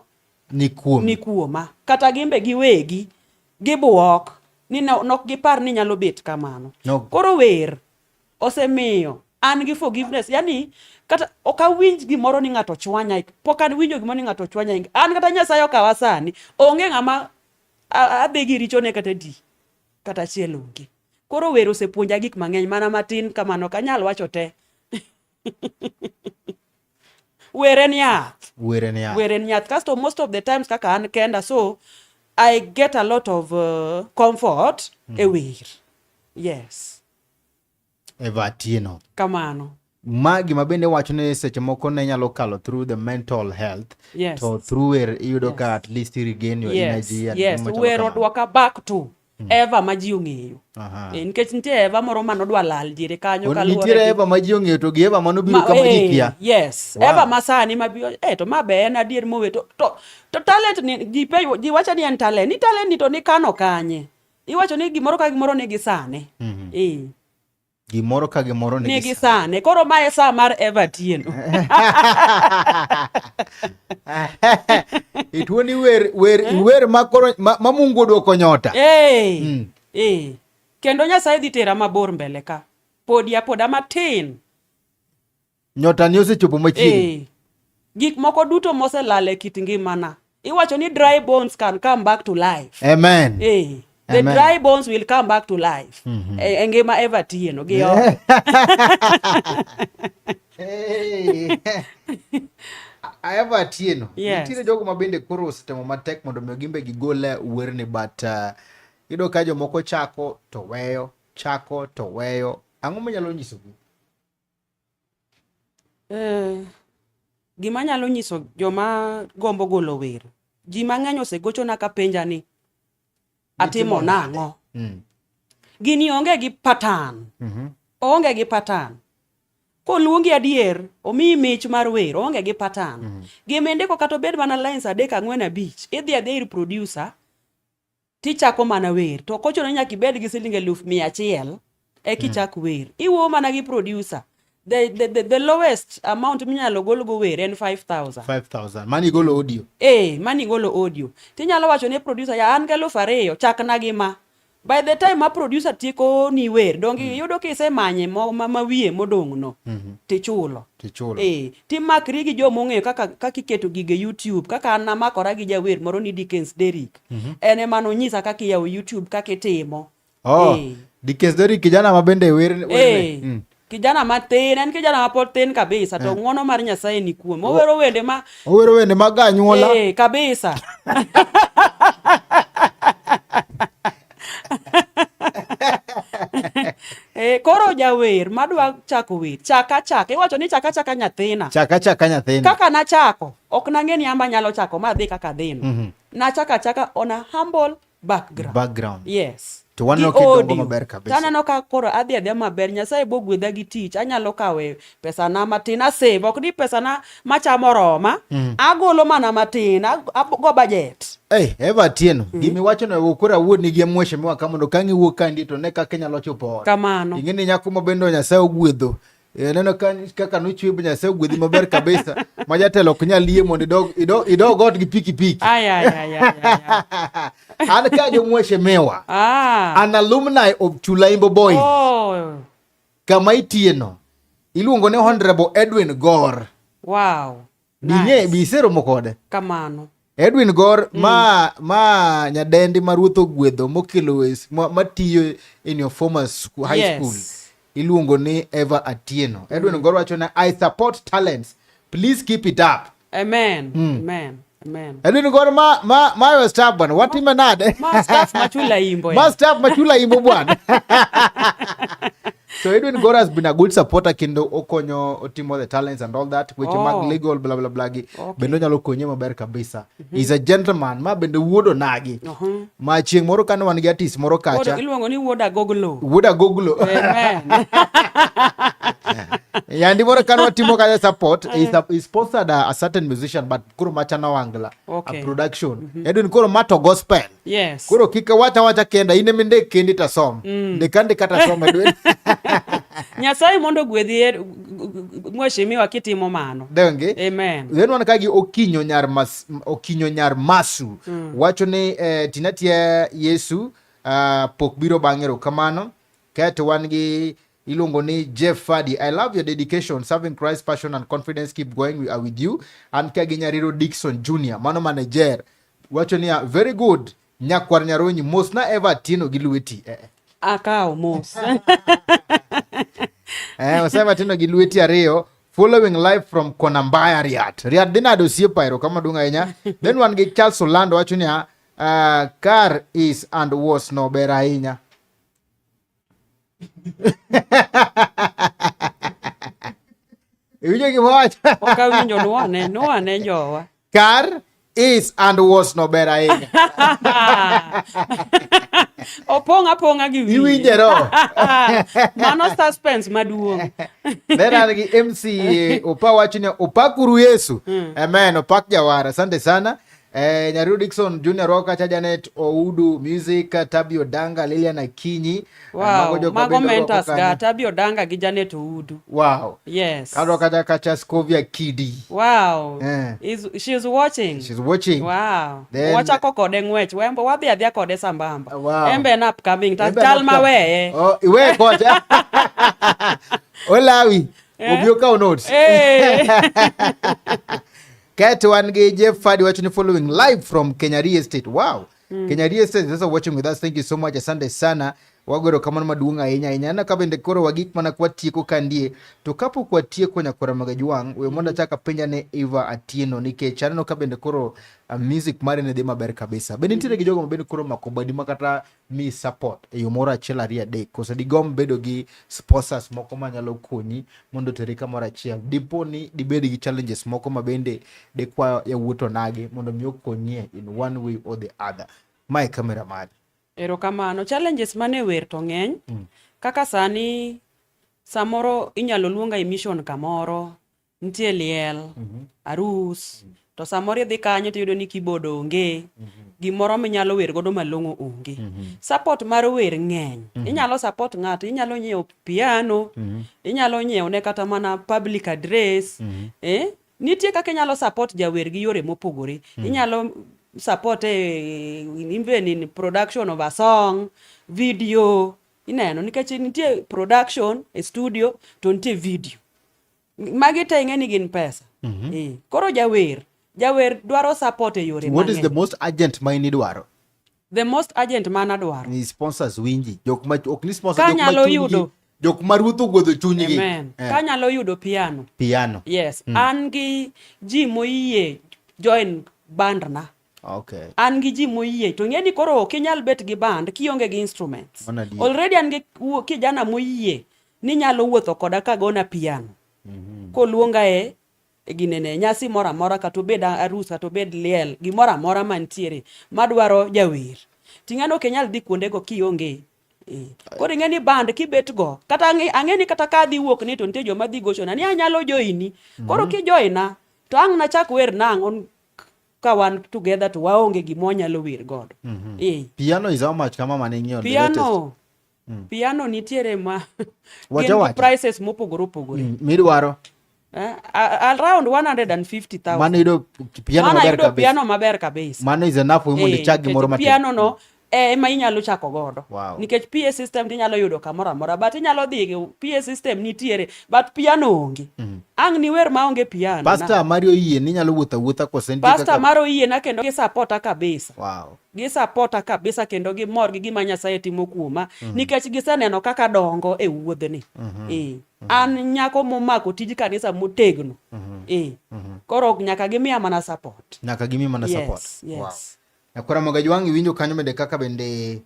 Ni kuomi. Ni kuoma. Kata gimbe giwegi gibuok ni nok gipar ni nyalo bet kamano. No. Koro wer osemiyo an gi forgiveness. Yani kata ok awinj gimoro ni ng'ato chwanya, pok awinjo gimoro ni ng'ato chwanya. An kata Nyasaye okawa sani, onge ng'ama adhi gi richone kata di kata achiel onge. Koro wer osepuonja gik mang'eny mana matin kamano ok anyal wacho te. Wer en yath. Wer en yath. Wer en yath. Kasto most of the times kaka an kenda, so I get a lot of comfort e wer. Yes. Eva Atieno. Kamano. Ma gima bende wacho ni seche moko ne nyalo kalo through the mental health. Yes. To through wer iyudo Yes. ka at least you regain your Yes. energy and Yes. gima chalo Wer kamano. odwoka back to Eva ma ji ong'eyo. Nikech nitie Eva moro manodwa lal diere kanyo kaluwore Nitiere gi Eva ma ji ong'eyo to gi Eva manobiro Ma, kama ji kia. Yes. Wow. Eva ma sani ma biro, to ma be en adier mowe to talent ni ji pe, ji wacho ni en talent. Ni talent ni to nikano kanye? Iwacho ni gimoro ka gimoro nigi sane. Gimoro ka gimoro nigi Nigi sane. Koro mae sa mar Eva Atieno. Ituo ni wer, wer, wer ma koro, ma Mungu odwoko nyota. Kendo Nyasaye dhi tera mabor mbele ka. Podi apoda matin. Nyota ni osechopo machiegni. Eh. Gik moko duto moselal e kit ngimana. Iwacho ni dry bones can come back to life. Amen. Eh. The Amen. dry bones will come back to life. Mm -hmm. E ngima Eva Atieno gi oko. Hey. Eva Atieno. Yes. Nitiere jogo ma bende koro osetemo matek mondo mi gimbe gigol werni but iyudo ka jomoko chako to weyo, chako to weyo. Ang'o minyalo nyisogi? Gima anyalo nyiso joma gombo golo wer, ji mang'eny osegochona ka penja ni atimo nang'o? Gini onge gi pattern. Oonge gi pattern. Koluongi adier, omiyi mich mar wer, oonge gi pattern. Gima indiko kata obed mana lines 3 4 5, idhi adhiya ir producer tichako mana wer. To ok ochuno ni nyaka ibed gi siling 100,000 eka ichak wer. Iwuoyo mana gi producer. The lowest amount minyalo golgo wer en 5,000. 5,000. Mani igolo audio. Mani igolo audio. Tinyalo wacho ne producer, ya an gi 2,000, chakna gi ma. By the time ma producer tieko ni wer, donge iyudo kisemanye ma wiye modong' no, tichulo. Tichulo. Timakri gi joma ong'eyo kaka iketo gige YouTube, kaka an namakora gi jawer moro ni Dickens Derrick. En ema nonyisa kaka iyawo YouTube, kaka itimo. Oh, Dickens Derrick kijana ma bende wer ne. Kijana matin, en kijana ma pod tin kabisa, to ng'uono mar Nyasaye ni kuome. Owero wende ma Owero wende mag anyuola. Kabisa. Koro jawer madwa chako wer, chaka chaka. Iwacho ni chaka chaka nyathina. Chaka chaka nyathina. Kaka nachako, ok nang'e ni amba nyalo chako ma dhi kaka dhino. Nachako achaka on a humble background. Background. Yes. To waneno Gi kidongo audio. maber kabisa. To aneno ka koro adhi adhiya maber, Nyasaye bo gwedha gi tich, anyalo kawe pesana matin, asave, ok ni pesana machamo roma, agolo mana matin, ago budget. Hey, Eva Atieno, gima iwacho no koro awuo ni gi mweshe miwa ka mondo ka ang' iwuok ka ndie to ne kaka inyalo chopo ot. Kamano. Ing'e ni nyako ma bende Nyasaye ogwedho. Neno kaka nochwe be Nyasaye ogwedhi maber kabisa. Ma jatelo ok nyal yie mondo idog ot gi pikipiki. Ay, ay, ay, ay, ay, ay. An ka jo mweshe miwa. An alumni of Chulaimbo Boys. Kama itieno. Iluongo ni Honorable Edwin Gor. Wow. Bing'e, Nice. bi iseromo kode? Kamano. Edwin Gor, ma nyadendi ma ruoth ogwedho mokelo matiyo in your former high school. Iluongo ni Eva Atieno. Edwin Gor wacho ni I support talents. Please keep it up. Amen. Amen. Amen. Edwin Gor ma yo staff bwana. Watime nade? Ma staff machula imbo ya. Ma staff machula imbo bwana. So Edwin Gor has been a good supporter kendo okonyo otimo the talents and all that weche mag legal bla bla bla gi. Bende onyalo konye maber kabisa. He's a gentleman ma bende wuod onagi. Ma chieng' moro kane wan gi artist moro kacha. Wuod, iluongo ni wuod Agoglo. Wuod Agoglo. Amen. Yandi moro kane watimo kacha support, he sponsored a certain musician but koro macha nawangla. A production. Edwin koro mato gospel. Koro kik wacha wacha kenda in ema indik kendi tasom. Ndik andika tasom Edwin. Nyasaye mondo ogwedhi mheshimiwa kitimo mano. Donge? Amen. Then wan ka gi Okinyo nyar Mas, Okinyo nyar Masu. Wacho ni tinatie Yesu pok biro bang'e erokamano. Kaeto wan gi iluongo ni Jeff Fadi. I love your dedication, serving Christ, passion and confidence. Keep going, we are with you. An ka gi Nyariro Dixon Junior, mano manager. Wacho niya, very good. Nyakwar Nyaronyi, mos na Eva Atieno gi lweti. Akawo mos. Osema Atieno gi lweti ariyo. Following live from Konambaya Riat. Riat dhi nade osiepa, erokamano maduong' ahinya. Then wan gi Charles Olando wacho niya, car is and was no ber ahinya. Iwinjo gima owacho? Ok awinjo, nwane jowa. Car is and was no ber ahinya. Opong' apong'a gi wiye. Iwinje ro. Mano suspense maduong'. Then an gi MC Opa wacho ni opakuru Yesu. Amen, opak jawara. Asante sana. Nyaru Dixon Junior rwako kacha Janet Oudu Music, Tabi Odanga, Lilian Akinyi. Wow, Mago jok ma mago bende orwako mentors ga kanyo. Tabi Odanga gi Janet Oudu. Wow. Yes. Arwako kacha kacha Scovia Kidi. Wow. Eh. She's watching. She's watching. Wow. Then- Wachako kode ng'wech. Wembo wadhi adhiya kode sambamba. Wow. Embe en upcoming. Ta Embe chal en ma upcoming. weye. Oh, iweye kocha. Olawi. Obi okaw notes. Eh. Kaeto wan gi Jeff Fadi wacho ni following live from Kenya Real Estate. Wow. Kenya Real Estate is also watching with us. Thank you so much. Asante sana. Wagoro kamano maduong' ahinya ahinya. Aneno ka bende koro wagik mana kwatieko kandie. To kapok watieko nyakwara Magajwang', we mondo achak apenja ne Eva Atieno nikech aneno ka bende koro music mare ne dhi maber kabisa. Bende nitiere gi jogo ma bende koro omako badi ma kata mi support e yo moro achiel ariyo adek koso digomb bedo gi sponsors moko manyalo konyi mondo oteri kamoro achiel dipo ni dibed gi challenges moko ma bende dikwa yawuot onagi mondo mi okonyie in one way or the other. Mae kamera mari. Erokamano. Challenges mane wer to ng'eny. Kaka sani samoro inyalo luonga e mission kamoro, nitie liel, arus, to samoro idhi kanyo tiyudo ni keyboard onge, gimoro minyalo wer godo malong'o onge. Support mar wer ng'eny. Inyalo support ng'ato, inyalo nyiewo piano, inyalo nyiewo ne kata mana public address, eh? Nitie kaka inyalo support jawer gi yore mopogore. Inyalo support even in production of a song, video, ineno nikech nitie production e studio to nitie video. Magi te ing'e ni gin pesa. Eh, koro jawer dwaro support e yore What is the mang'eny. most urgent ma in idwaro? The most urgent man adwaro. Ni sponsors winji. Jok ma ok ni sponsors, Ka jok ma nyalo chunygi, yudo. jok ma ruoth ogwedho chunygi. Amen. Kanyalo yudo piano. Piano. Yes, an gi ji moyie join band na. Okay. An gi ji moyie to ing'e ni koro ok inyal bet gi band kionge gi instruments. Mano adier. Already an gi kijana moyie ni nyalo wuotho koda kagona piano. Koluonga e ginene nyasi moro amora kata obed arus kata obed liel gimoro amora mantiere madwaro jawer. Ting'e ni ok inyal dhi kuondego kionge. Koro ing'e ni band kibet go kata ang'e ni kata ka adhi wuok ni to nitie joma dhi gochona ni anyalo joini. Koro kijoina to ang' nachak wer nang'o ka wan together to waonge gima wanyalo wer godo. Piano is how much kama mane ing'iewo the latest? Piano. Piano nitiere ma Wacha gin gi wacha. prices mopogore opogore. Midwaro. Around 150,000. Mano yudo piano Mano maber ayudo kabisa. piano maber kabisa. Mano is enough mondo ichak gimoro Nikech matin. Piano no ema inyalo chako godo. Wow. Nikech PA system tinyalo yudo kamoro amora but inyalo dhi PA system nitiere but piano onge. Ang' ni wer maonge piano. Pastor mari oyie ni inyalo wuotho awuotha kose nitie Pastor kaka- mar oyiena kendo gi supporta kabisa. Wow. Gi supporta kabisa kendo gimor gi gima Nyasaye timo kuoma nikech giseneno kaka dongo e wuodhni. An nyako momako tij kanisa motegno. Koro nyaka gimiya mana support. Nyaka gimiyi mana support. Yes, yes. Wow. Nyakwara Mogajwang' iwinjo kanyo bende kaka bende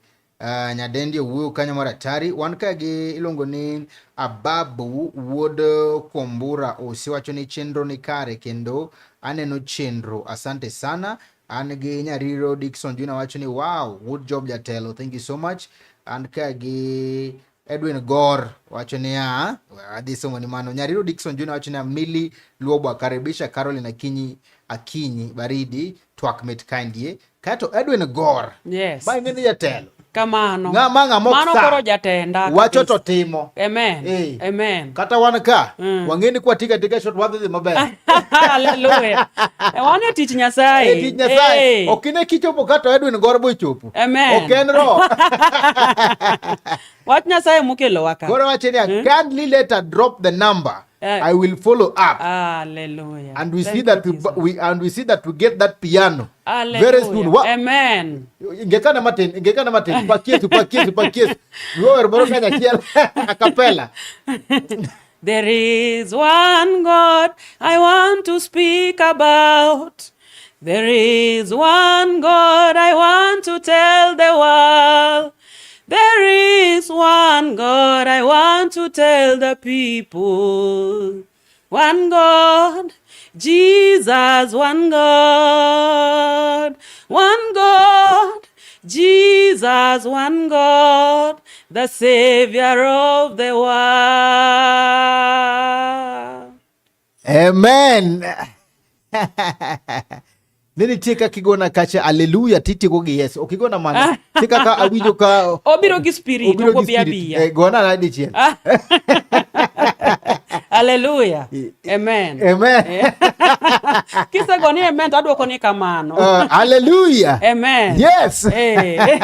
nyadendi owuoyo kanyo mar atari. Wan ka gi iluongo ni Ababu wuod Kombura Osi wacho ni chenro ni kare kendo aneno chenro. Asante sana. An gi Nyariro Dickson Junior wacho ni wow, good job jatelo. Thank you so much. An ka gi Edwin Gor wacho niya, adhi somo ni mano. Nyariro Dickson Junior wacho niya, Milly Luobo karibisha Caroline Akinyi baridi twak mit kandie. Kato Edwin Gor. Yes. Ma ing'e ni jatelo. Kamano. Ng'ama ng'ama ok Mano sa. koro jatenda. Wacho kabisa. to timo. Amen. Amen. Kata wan ka, wang'e ni kwatika tika shot wadhi dhi maber. Hallelujah. Wan e tich Nyasaye. E tich Nyasaye. Ok ine kichopo ka to Edwin Gor bochopo. Amen. Ok en roho. Wach Nyasaye mokelowa ka. Koro wacho niya, kindly later drop the number. I will follow up. Hallelujah. And we Thank see that you, we, Jesus. we and we see that we get that piano Hallelujah. very soon. Amen. Ingekana matin, ingekana matin. Pakie pakie pakie. Wewe moro kanyachiel a cappella. There is one God I want to speak about. There is one God I want to tell the world. There is one God I want to tell the people. One God, Jesus, one God. One God, Jesus, one God, the Savior of the world. Amen. Ne nitie kaka igona kacha haleluya titieko gi yes. Ok igona mana. Nitie kaka awinjo ka Obiro gi spirit, obiro ok gi obi spirit. abiya. Eh, gona na dichiel. Haleluya. Amen. Amen. Kisego ni amen to adwoko ni kamano. Haleluya. Amen. Yes. Eh.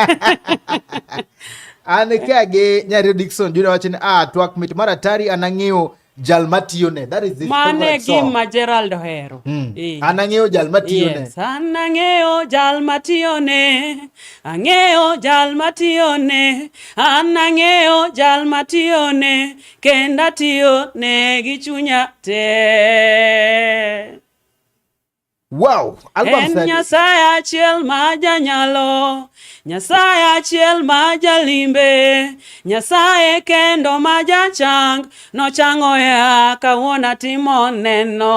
An ka gi Nyari Dixon Junior wacho ni ah twak mit mar atari an ang'eyo jal matiyone. That is his Mane favorite song. gima Gerald ohero. Eh. An ang'eyo jal matiyone. Yes, an ang'eyo jal matiyone, ang'eyo jal matiyone, an ang'eyo jal matiyone, kendo atiyone gi chunya te. Wow, album En sani. Nyasaye achiel ma janyalo, Nyasaye achiel ma jalimbe, Nyasaye kendo ma jachang, nochango ea kawuono atimo neno.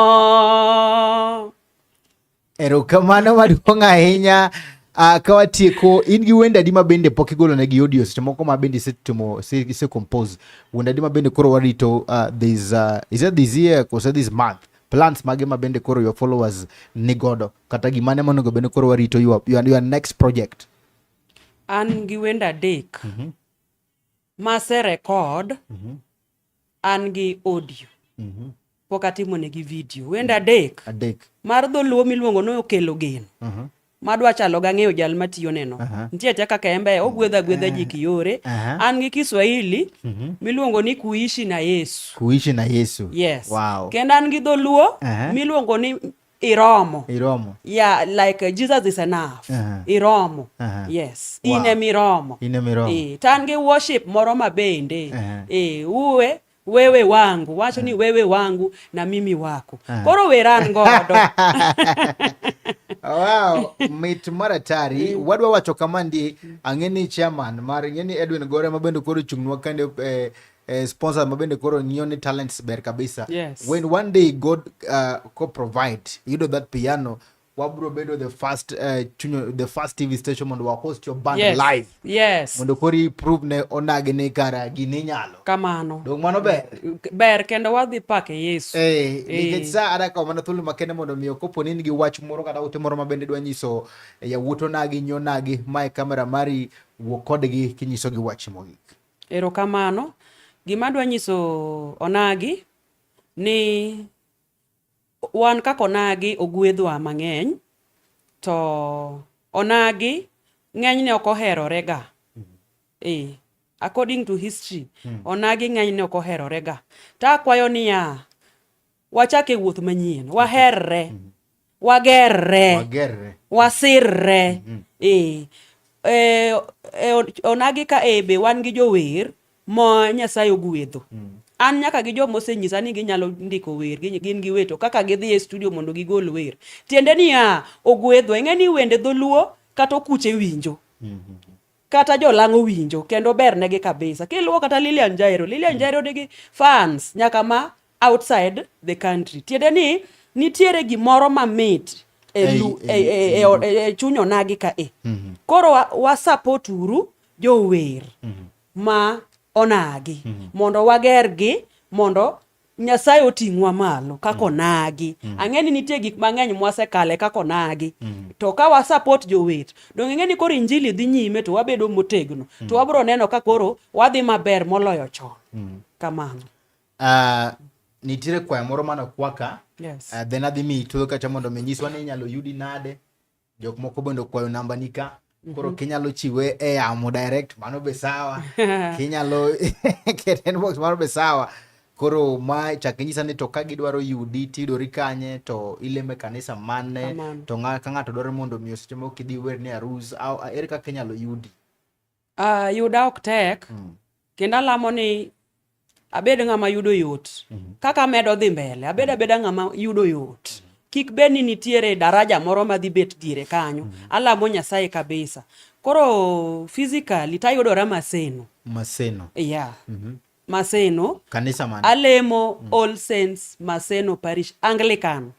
Erokamano maduong' ahinya. Ka watieko, in gi wende adi ma bende pok igolo negi audio seche moko ma bende isetimo ise compose wende adi ma bende koro warito this is it this year kose this month plans mage ma bende koro your followers ni godo kata gimane monego bende koro warito your next project? An gi wende adek mase record, an gi audio. Pok atimo negi video. Wende adek. Adek. Mar dholuo miluongo ni Okelo Geno. Madwa chalo gang'eyo jal matiyo neno. Nitie atia kaka embe ogwedho agwedha ji kiyore. An gi Kiswahili miluongo ni Kuishi na Yesu. Kuishi na Yesu. Yes. Wow. Kendo an gi dholuo miluongo ni Iromo. Iromo. Yeah, like Jesus is enough. Iromo. Yes. Wow. Ine miromo. Ine miromo. To an gi worship moro ma bende. Uwe wewe wangu wacho ni wewe wangu na mimi wako. Koro wer an godo. Wow, mit mar atari. Wadwa wacho kama ndi ang'e ni chairman mar ing'e ni Edwin Gore ma bende koro ochung'nwa kende sponsor ma bende koro ng'iyo ni talents ber kabisa. Yes. When one day God ko provide yudo that piano, wabro bedo the first chunyo, the first TV station mondo wa host your band live. Yes. Mondo koro prove ne onagi ni kara gini nyalo. Kamano. Dong mano ber. Ber kendo wadhi pake Yesu. Nikech sa adaka mana thuolo makende mondo mi kopo ni in gi wach moro kata ote moro ma bende dwa nyiso yawuot onagi, nyi onagi, mae kamera mari, wuo kodgi kinyisogi wach mogik. Erokamano. Gima adwa nyiso onagi ni wan kaka onagi ogwedhwa mang'eny, to onagi ng'enyne ok oherore ga. According to history, onagi ng'enyne ok oherore ga. To akwayo niya, wachak e wuoth manyien, waherre, wagerre, Wagerre. wasirre. Onagi ka be wan gi jower ma Nyasaye ogwedho. An nyaka gi joma osenyisa ni ginyalo ndiko wer, gin gi wer, to kaka gidhi e studio mondo gigol wer. Tiende niya, ogwedhwa. Ing'e ni wende dholuo kata okuche winjo. Kata jolang'o winjo, kendo ber negi kabisa. Kiluwo kata Lilian Jairo, Lilian Jairo nigi fans nyaka ma outside the country. Tiende ni nitiere gimoro mamit e chuny onagi ka e. Koro wa support uru jower ma onagi mondo wagergi mondo Nyasaye oting'wa malo kaka onagi. Ang'e ni nitie gik mang'eny mwasekale kaka onagi. To ka wa support jower, donge ing'e ni koro injili dhi nyime to wabedo motegno. To wabro neno ka koro wadhi maber moloyo chon. Kamano. Nitiere kwayo moro mane okwaka. Yes. Then adhi miyi thuolo kacha mondo mi nyiswa ni inyalo yudi nade. Jok moko bende okwayo namba ni ka. Koro kinyalo chiwe e yamo direct mano be sawa. Kinyalo kete inbox mano be sawa. Koro ma chak inyisa ni to ka gidwaro yudi tiyudori kanye, to ileme kanisa mane, Kamano. to ka ng'ato dwaro mondo mi seche moko kidhi wer ni arus, au ere kaka inyalo yudi? Yuda ok tek. Kendo alamo ni abed ng'ama yudo yot. Kaka amedo dhi mbele, abed abeda ng'ama yudo yot. Kik bed ni nitiere daraja moro madhi bet diere kanyo. Alamo Nyasaye kabisa. Koro physically tayudora Maseno. Maseno. Yeah. Maseno. Kanisa mane? Alemo All Saints Maseno Parish Anglican.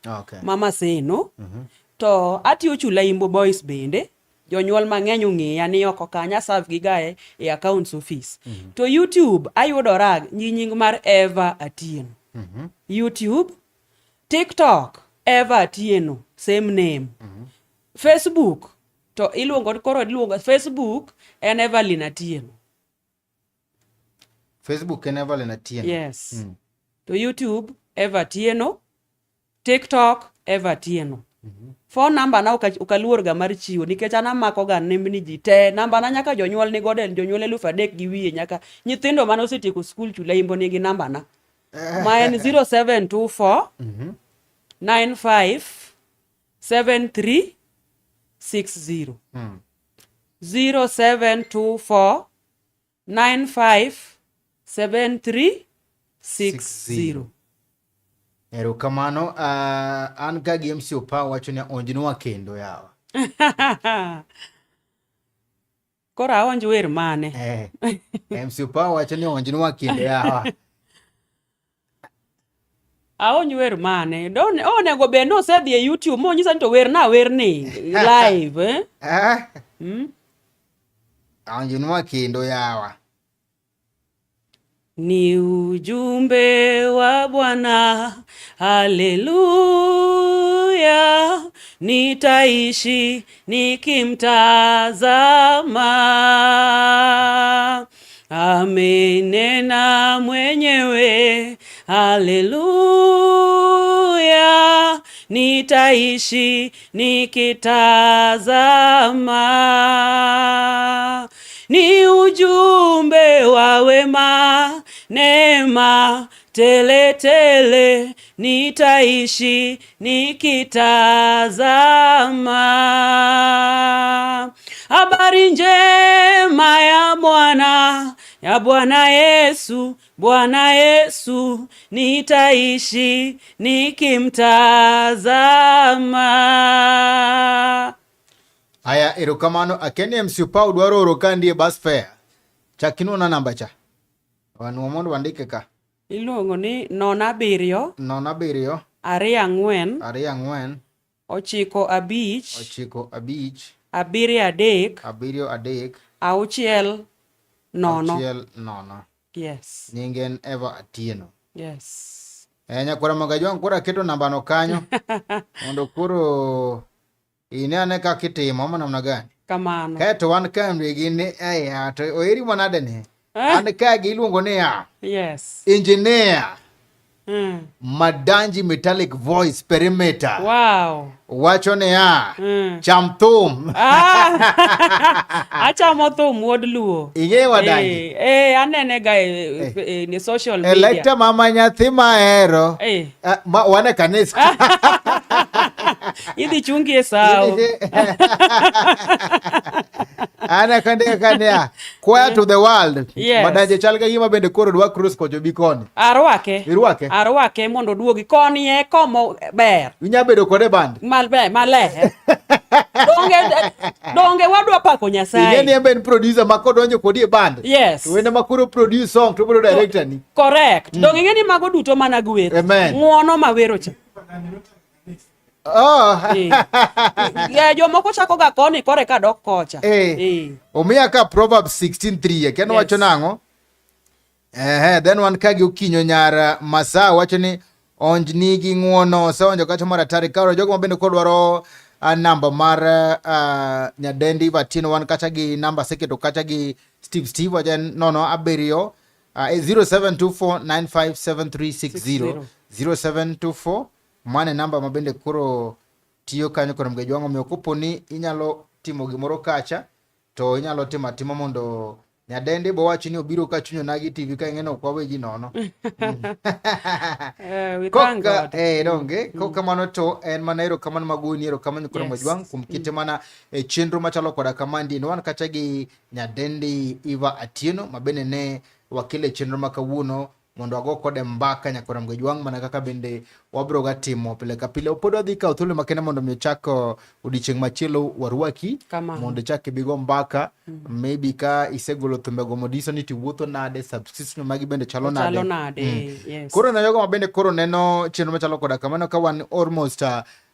Ma Maseno. To atiyo Chulaimbo Boys bende. Jonyuol mang'eny ong'eya ni oko kanyo aserve gi ga e accounts office. To YouTube ayudora gi nying mar Eva Atieno. YouTube, TikTok Eva Atieno, same name. Facebook to iluongo koro iluongo Facebook en Evelyn Atieno. Facebook en Evelyn Atieno. Yes. To YouTube Eva Atieno, TikTok Eva Atieno. Phone number na okaluor ga mar chiwo nikech an amako ga nembni ji te. Namba na nyaka jonyuol ni godo en jonyuol 3000 gi wiye nyaka nyithindo mane osetieko skul chula imbo nigi namba na. Ma en 0724 95 73 60. 0724 95 73 60. Erokamano. An ka gi MC Opawo wacho ni onjnwa kendo yawa. Koro aonj wer mane? MC Opawo wacho ni onjnwa kendo yawa. Aonj wer mane? Don onego bed ni osedhi e YouTube monyisa ni to werna werni live eh? Eh? Aonjnwa kendo yawa. Ni ujumbe wa Bwana, haleluya, nitaishi nikimtazama. Amenena mwenyewe, haleluya, nitaishi nikitazama. Ni ujumbe wa wema, neema tele tele, nitaishi nikitazama. Habari njema ya Bwana, ya Bwana Yesu, Bwana Yesu, nitaishi nikimtazama. Aya, erokamano. Akeni MC Opawo dwaro oro ka ndie bus fare. Chak inuona namba cha. Wanuo mondo wandike ka. Iluongo ni 07 07 24 24 95 95 73 73 6 0. 6 0. Yes. Nyinge en Eva Atieno. Yes. Nyakwara Magajwang' koro aketo nambano kanyo mondo koro ine ane kaka itimo ama namna gani. Kamano. Kaeto wan ka gi ni aya to oeri manade ni. An ka gi iluongo ni ya Yes. engineer Madanji Metallic Voice Perimeter. Wow. Wacho niya cham thum. Achamo thum wuod Luo. Ing'e Wadanji? Anene ga e social media. Electa mama nyathi mahero. Ma, wan e kanisa. Idhi chungi e sawo. An kandika kaniya choir to the world. Yes. Madanji chal ka gima bende koro dwa cross kocho bi koni. Arwake. Irwake? Arwake mondo oduogi koni e komo ber. Inya bedo kode band. Maber, maler. Donge wadwa pako Nyasaye. Ing'e ni en be en producer ma kodonjo kodi e band. Yes. To wende ma koro produce song to obiro director ni. Correct. Donge ing'e ni mago duto mana gweth. Amen. Ng'uono ma wero cha. Oh. Yeah, jomoko chako ga koni kore ka dok kocha. Omiya ka Proverbs 16:3 kendo wacho nang'o? Then wan ka gi Okinyo nyar Masaa wacho ni onj nigi ng'uono oseonjo kacho mar atari karo jogo mabende kodwaro namba mar nyadendi Eva Atieno wan kacha gi namba aseketo kacha gi Steve wacho en 07 0724957360 0724 mane namba mabende koro tiyo kanyo kod Mgejwang' omiyo kopo ni inyalo timo gimoro kacha to inyalo timo atima mondo nyadendi bo wacho ni obiro ka chuny onagi TV ka ing'e ni ok wawe ji nono. We thank God. Donge kokamano to en mana erokamano magoni erokamano kod Mgejwang' kuom kete mana e chenro machalo koda kamandi. Wan kacha gi nyadendi Eva Atieno mabende ne wakele chenro ma kawuono mondo wago kode mbaka nyakora Mgejwang' mana kaka bende wabiro ga timo pile ka pile. Pod wadhi kawo thuolo makende mondo mi ochak odiochieng' machielo warwaki mondo ichak ibigo mbaka. Maybe ka isegolo thumbego mondo inyisa ni tiwuotho nade, subscription magi bende chalo nade. Chalo nade, yes. Koro na jogo mabende koro neno chenro machalo koda kamano ka wan almost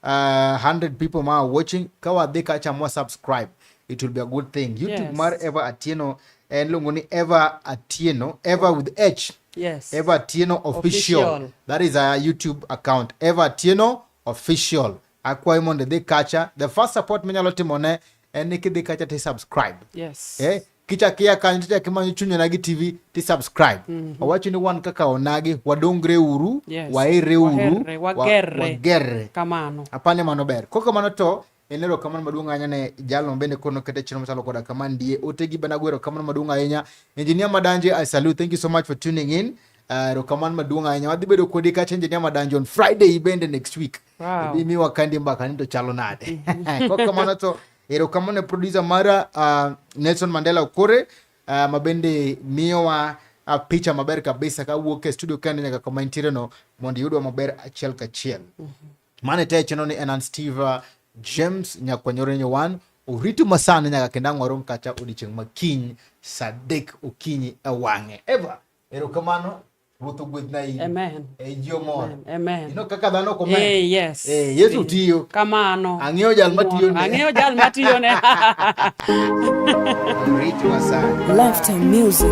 100 people ma are watching, ka wadhi kacha mwa subscribe, it will be a good thing. YouTube mar Eva Atieno en luongo ni Eva Atieno, Eva with H. Yes. Eva Atieno Official. Official. That is our YouTube account. Eva Atieno Official. Akwayi mondo idhi kacha. The first support minyalo timone en ni kidhi kacha ti subscribe. Yes. Eh, kichak ia kanyo tichak imanyo Chuny Onagi TV ti subscribe. Owacho ni wan kaka Onagi wadongre uru, Yes. waherre uru, Waherre, wagerre. wagerre. Kamano. Apani mano ber. Kok kamano to en erokamano maduong' ahinya ne jalno bende kono kete chenro machalo koda kama ndie. Otegi bende ago erokamano maduong' ahinya. Engineer Madanje, I salute. Thank you so much for tuning in. Erokamano maduong' ahinya. Wadhi bedo kodi kacha Engineer Madanje on Friday bende next week. Wow. Idhi miwa kandi mbaka ni to chalo nade. Kok kamano to erokamano ne producer mara Nelson Mandela Okore ma bende miyowa picha maber kabisa kawuok e studio kende nyaka kama entiere no mondo iyudwa maber achiel kachiel. Mano te chenro ni en an Steve James Nyakwanyore Nyowan oritu masani nyaka kendo ang' warom kacha odiochieng' ma kiny saa 3 okinyi e wang'e. Eva, erokamano, Ruoth ogwedhna in. Amen. E ji omor. Amen. Amen. Ino kaka dhano ok omer. Eh, yes. Eh, Yesu tiyo. Kamano. Ang'eyo jal matiyone. Ang'eyo jal matiyone. Oritu masani. Lifetime Music.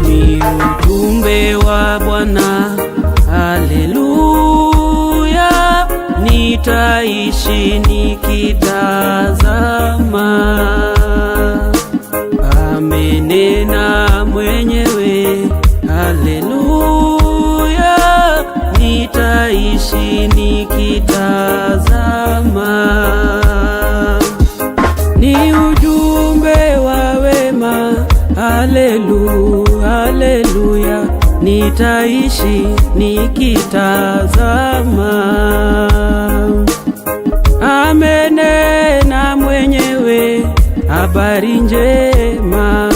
Ni ujumbe wa Bwana, haleluya, nitaishi nikitazama. Amenena mwenyewe, haleluya, nitaishi nikitazama. Ni ujumbe wa wema, haleluya, nitaishi nikitazama. Amenena mwenyewe, habari njema,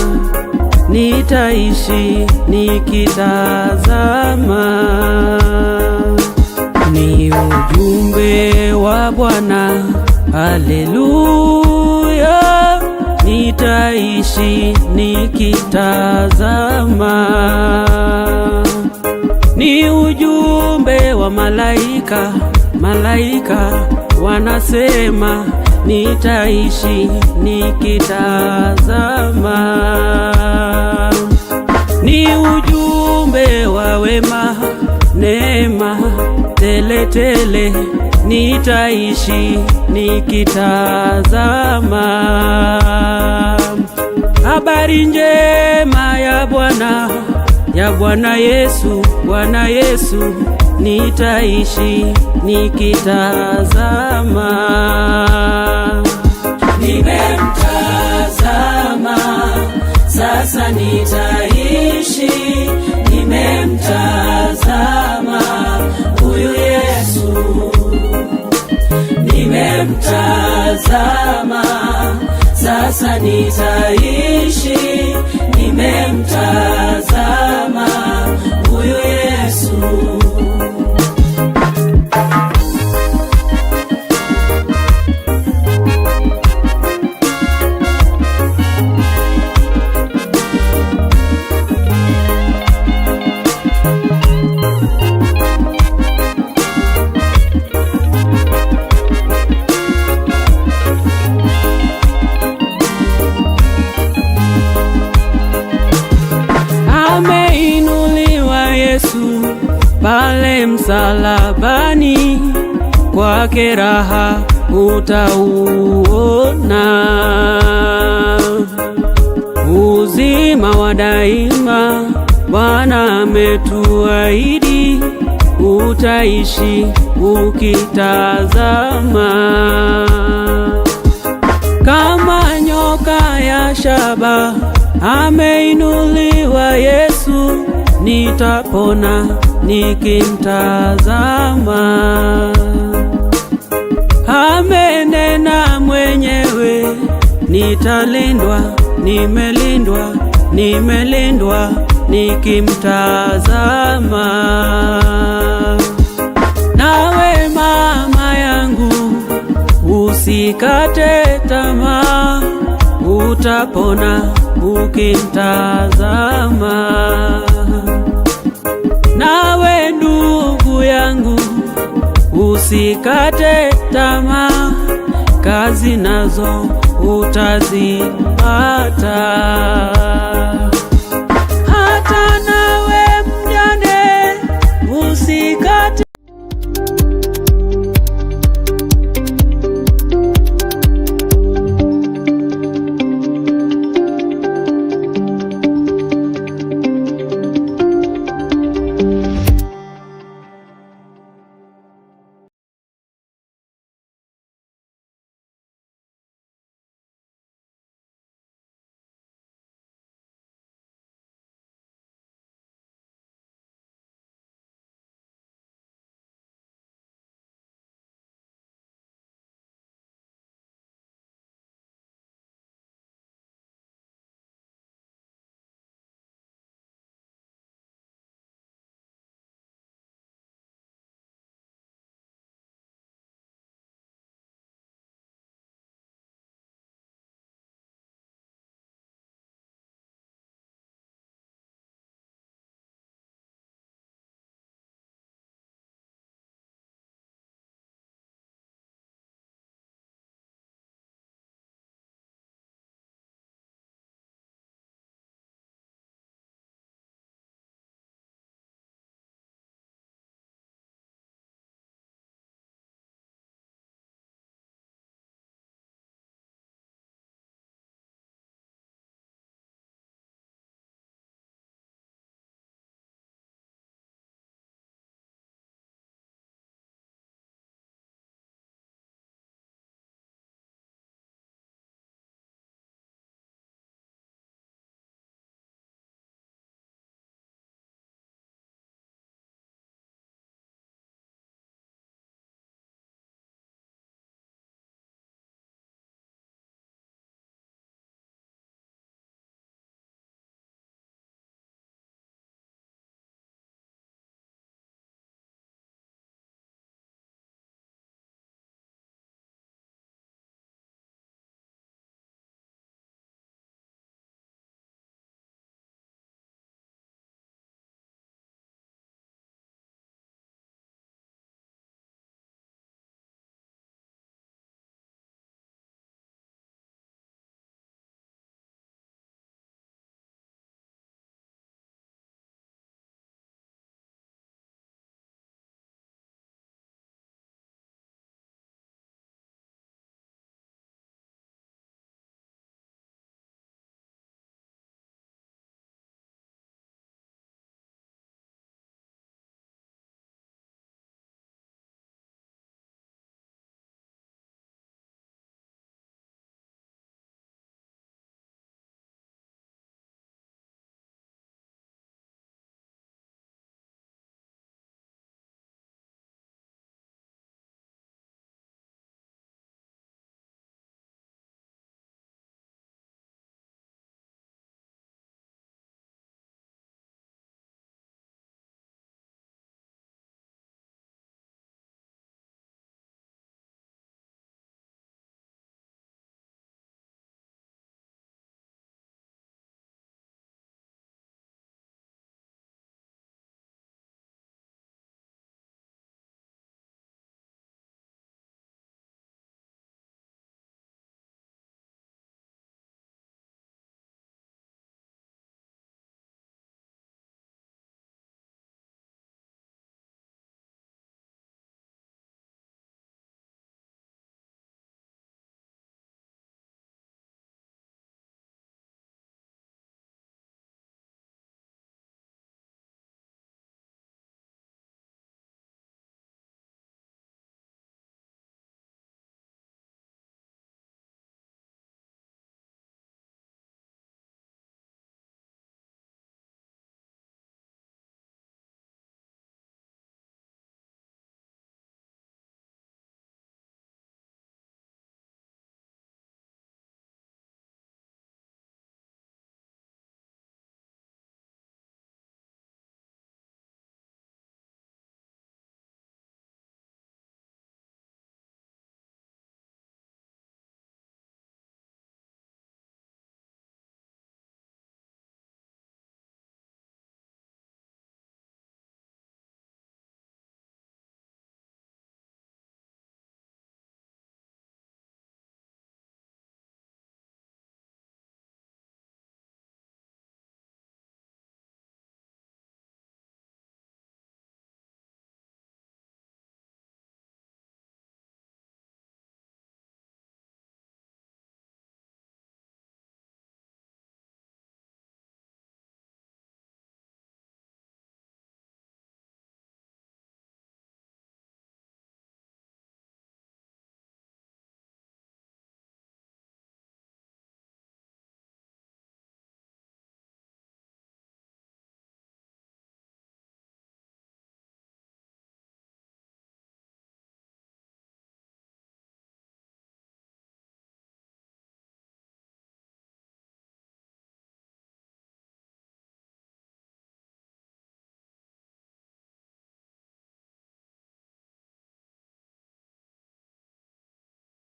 nitaishi nikitazama. Ni ujumbe wa Bwana, haleluya, nitaishi nikitazama. Ni ujumbe wa malaika, malaika wanasema nitaishi nikitazama. Ni ujumbe wa wema, neema tele tele, nitaishi nikitazama. Habari njema ya Bwana, ya Bwana Yesu, Bwana Yesu, nitaishi nikitazama. Nimemtazama, sasa nitaishi, nimemtazama huyu Yesu. Nimemtazama, sasa nitaishi, nimemtazama huyu Yesu. Ameinuliwa Yesu pale msalabani, kwake raha utauona. Uzima wa daima Bwana ametuahidi, utaishi ukitazama. Kama nyoka ya shaba ameinuliwa Yesu, nitapona nikimtazama. Amenena mwenyewe, nitalindwa, nimelindwa, nimelindwa nikimtazama. Nawe mama yangu, usikate tamaa, utapona ukimtazama. Usikate tamaa, kazi nazo utazipata.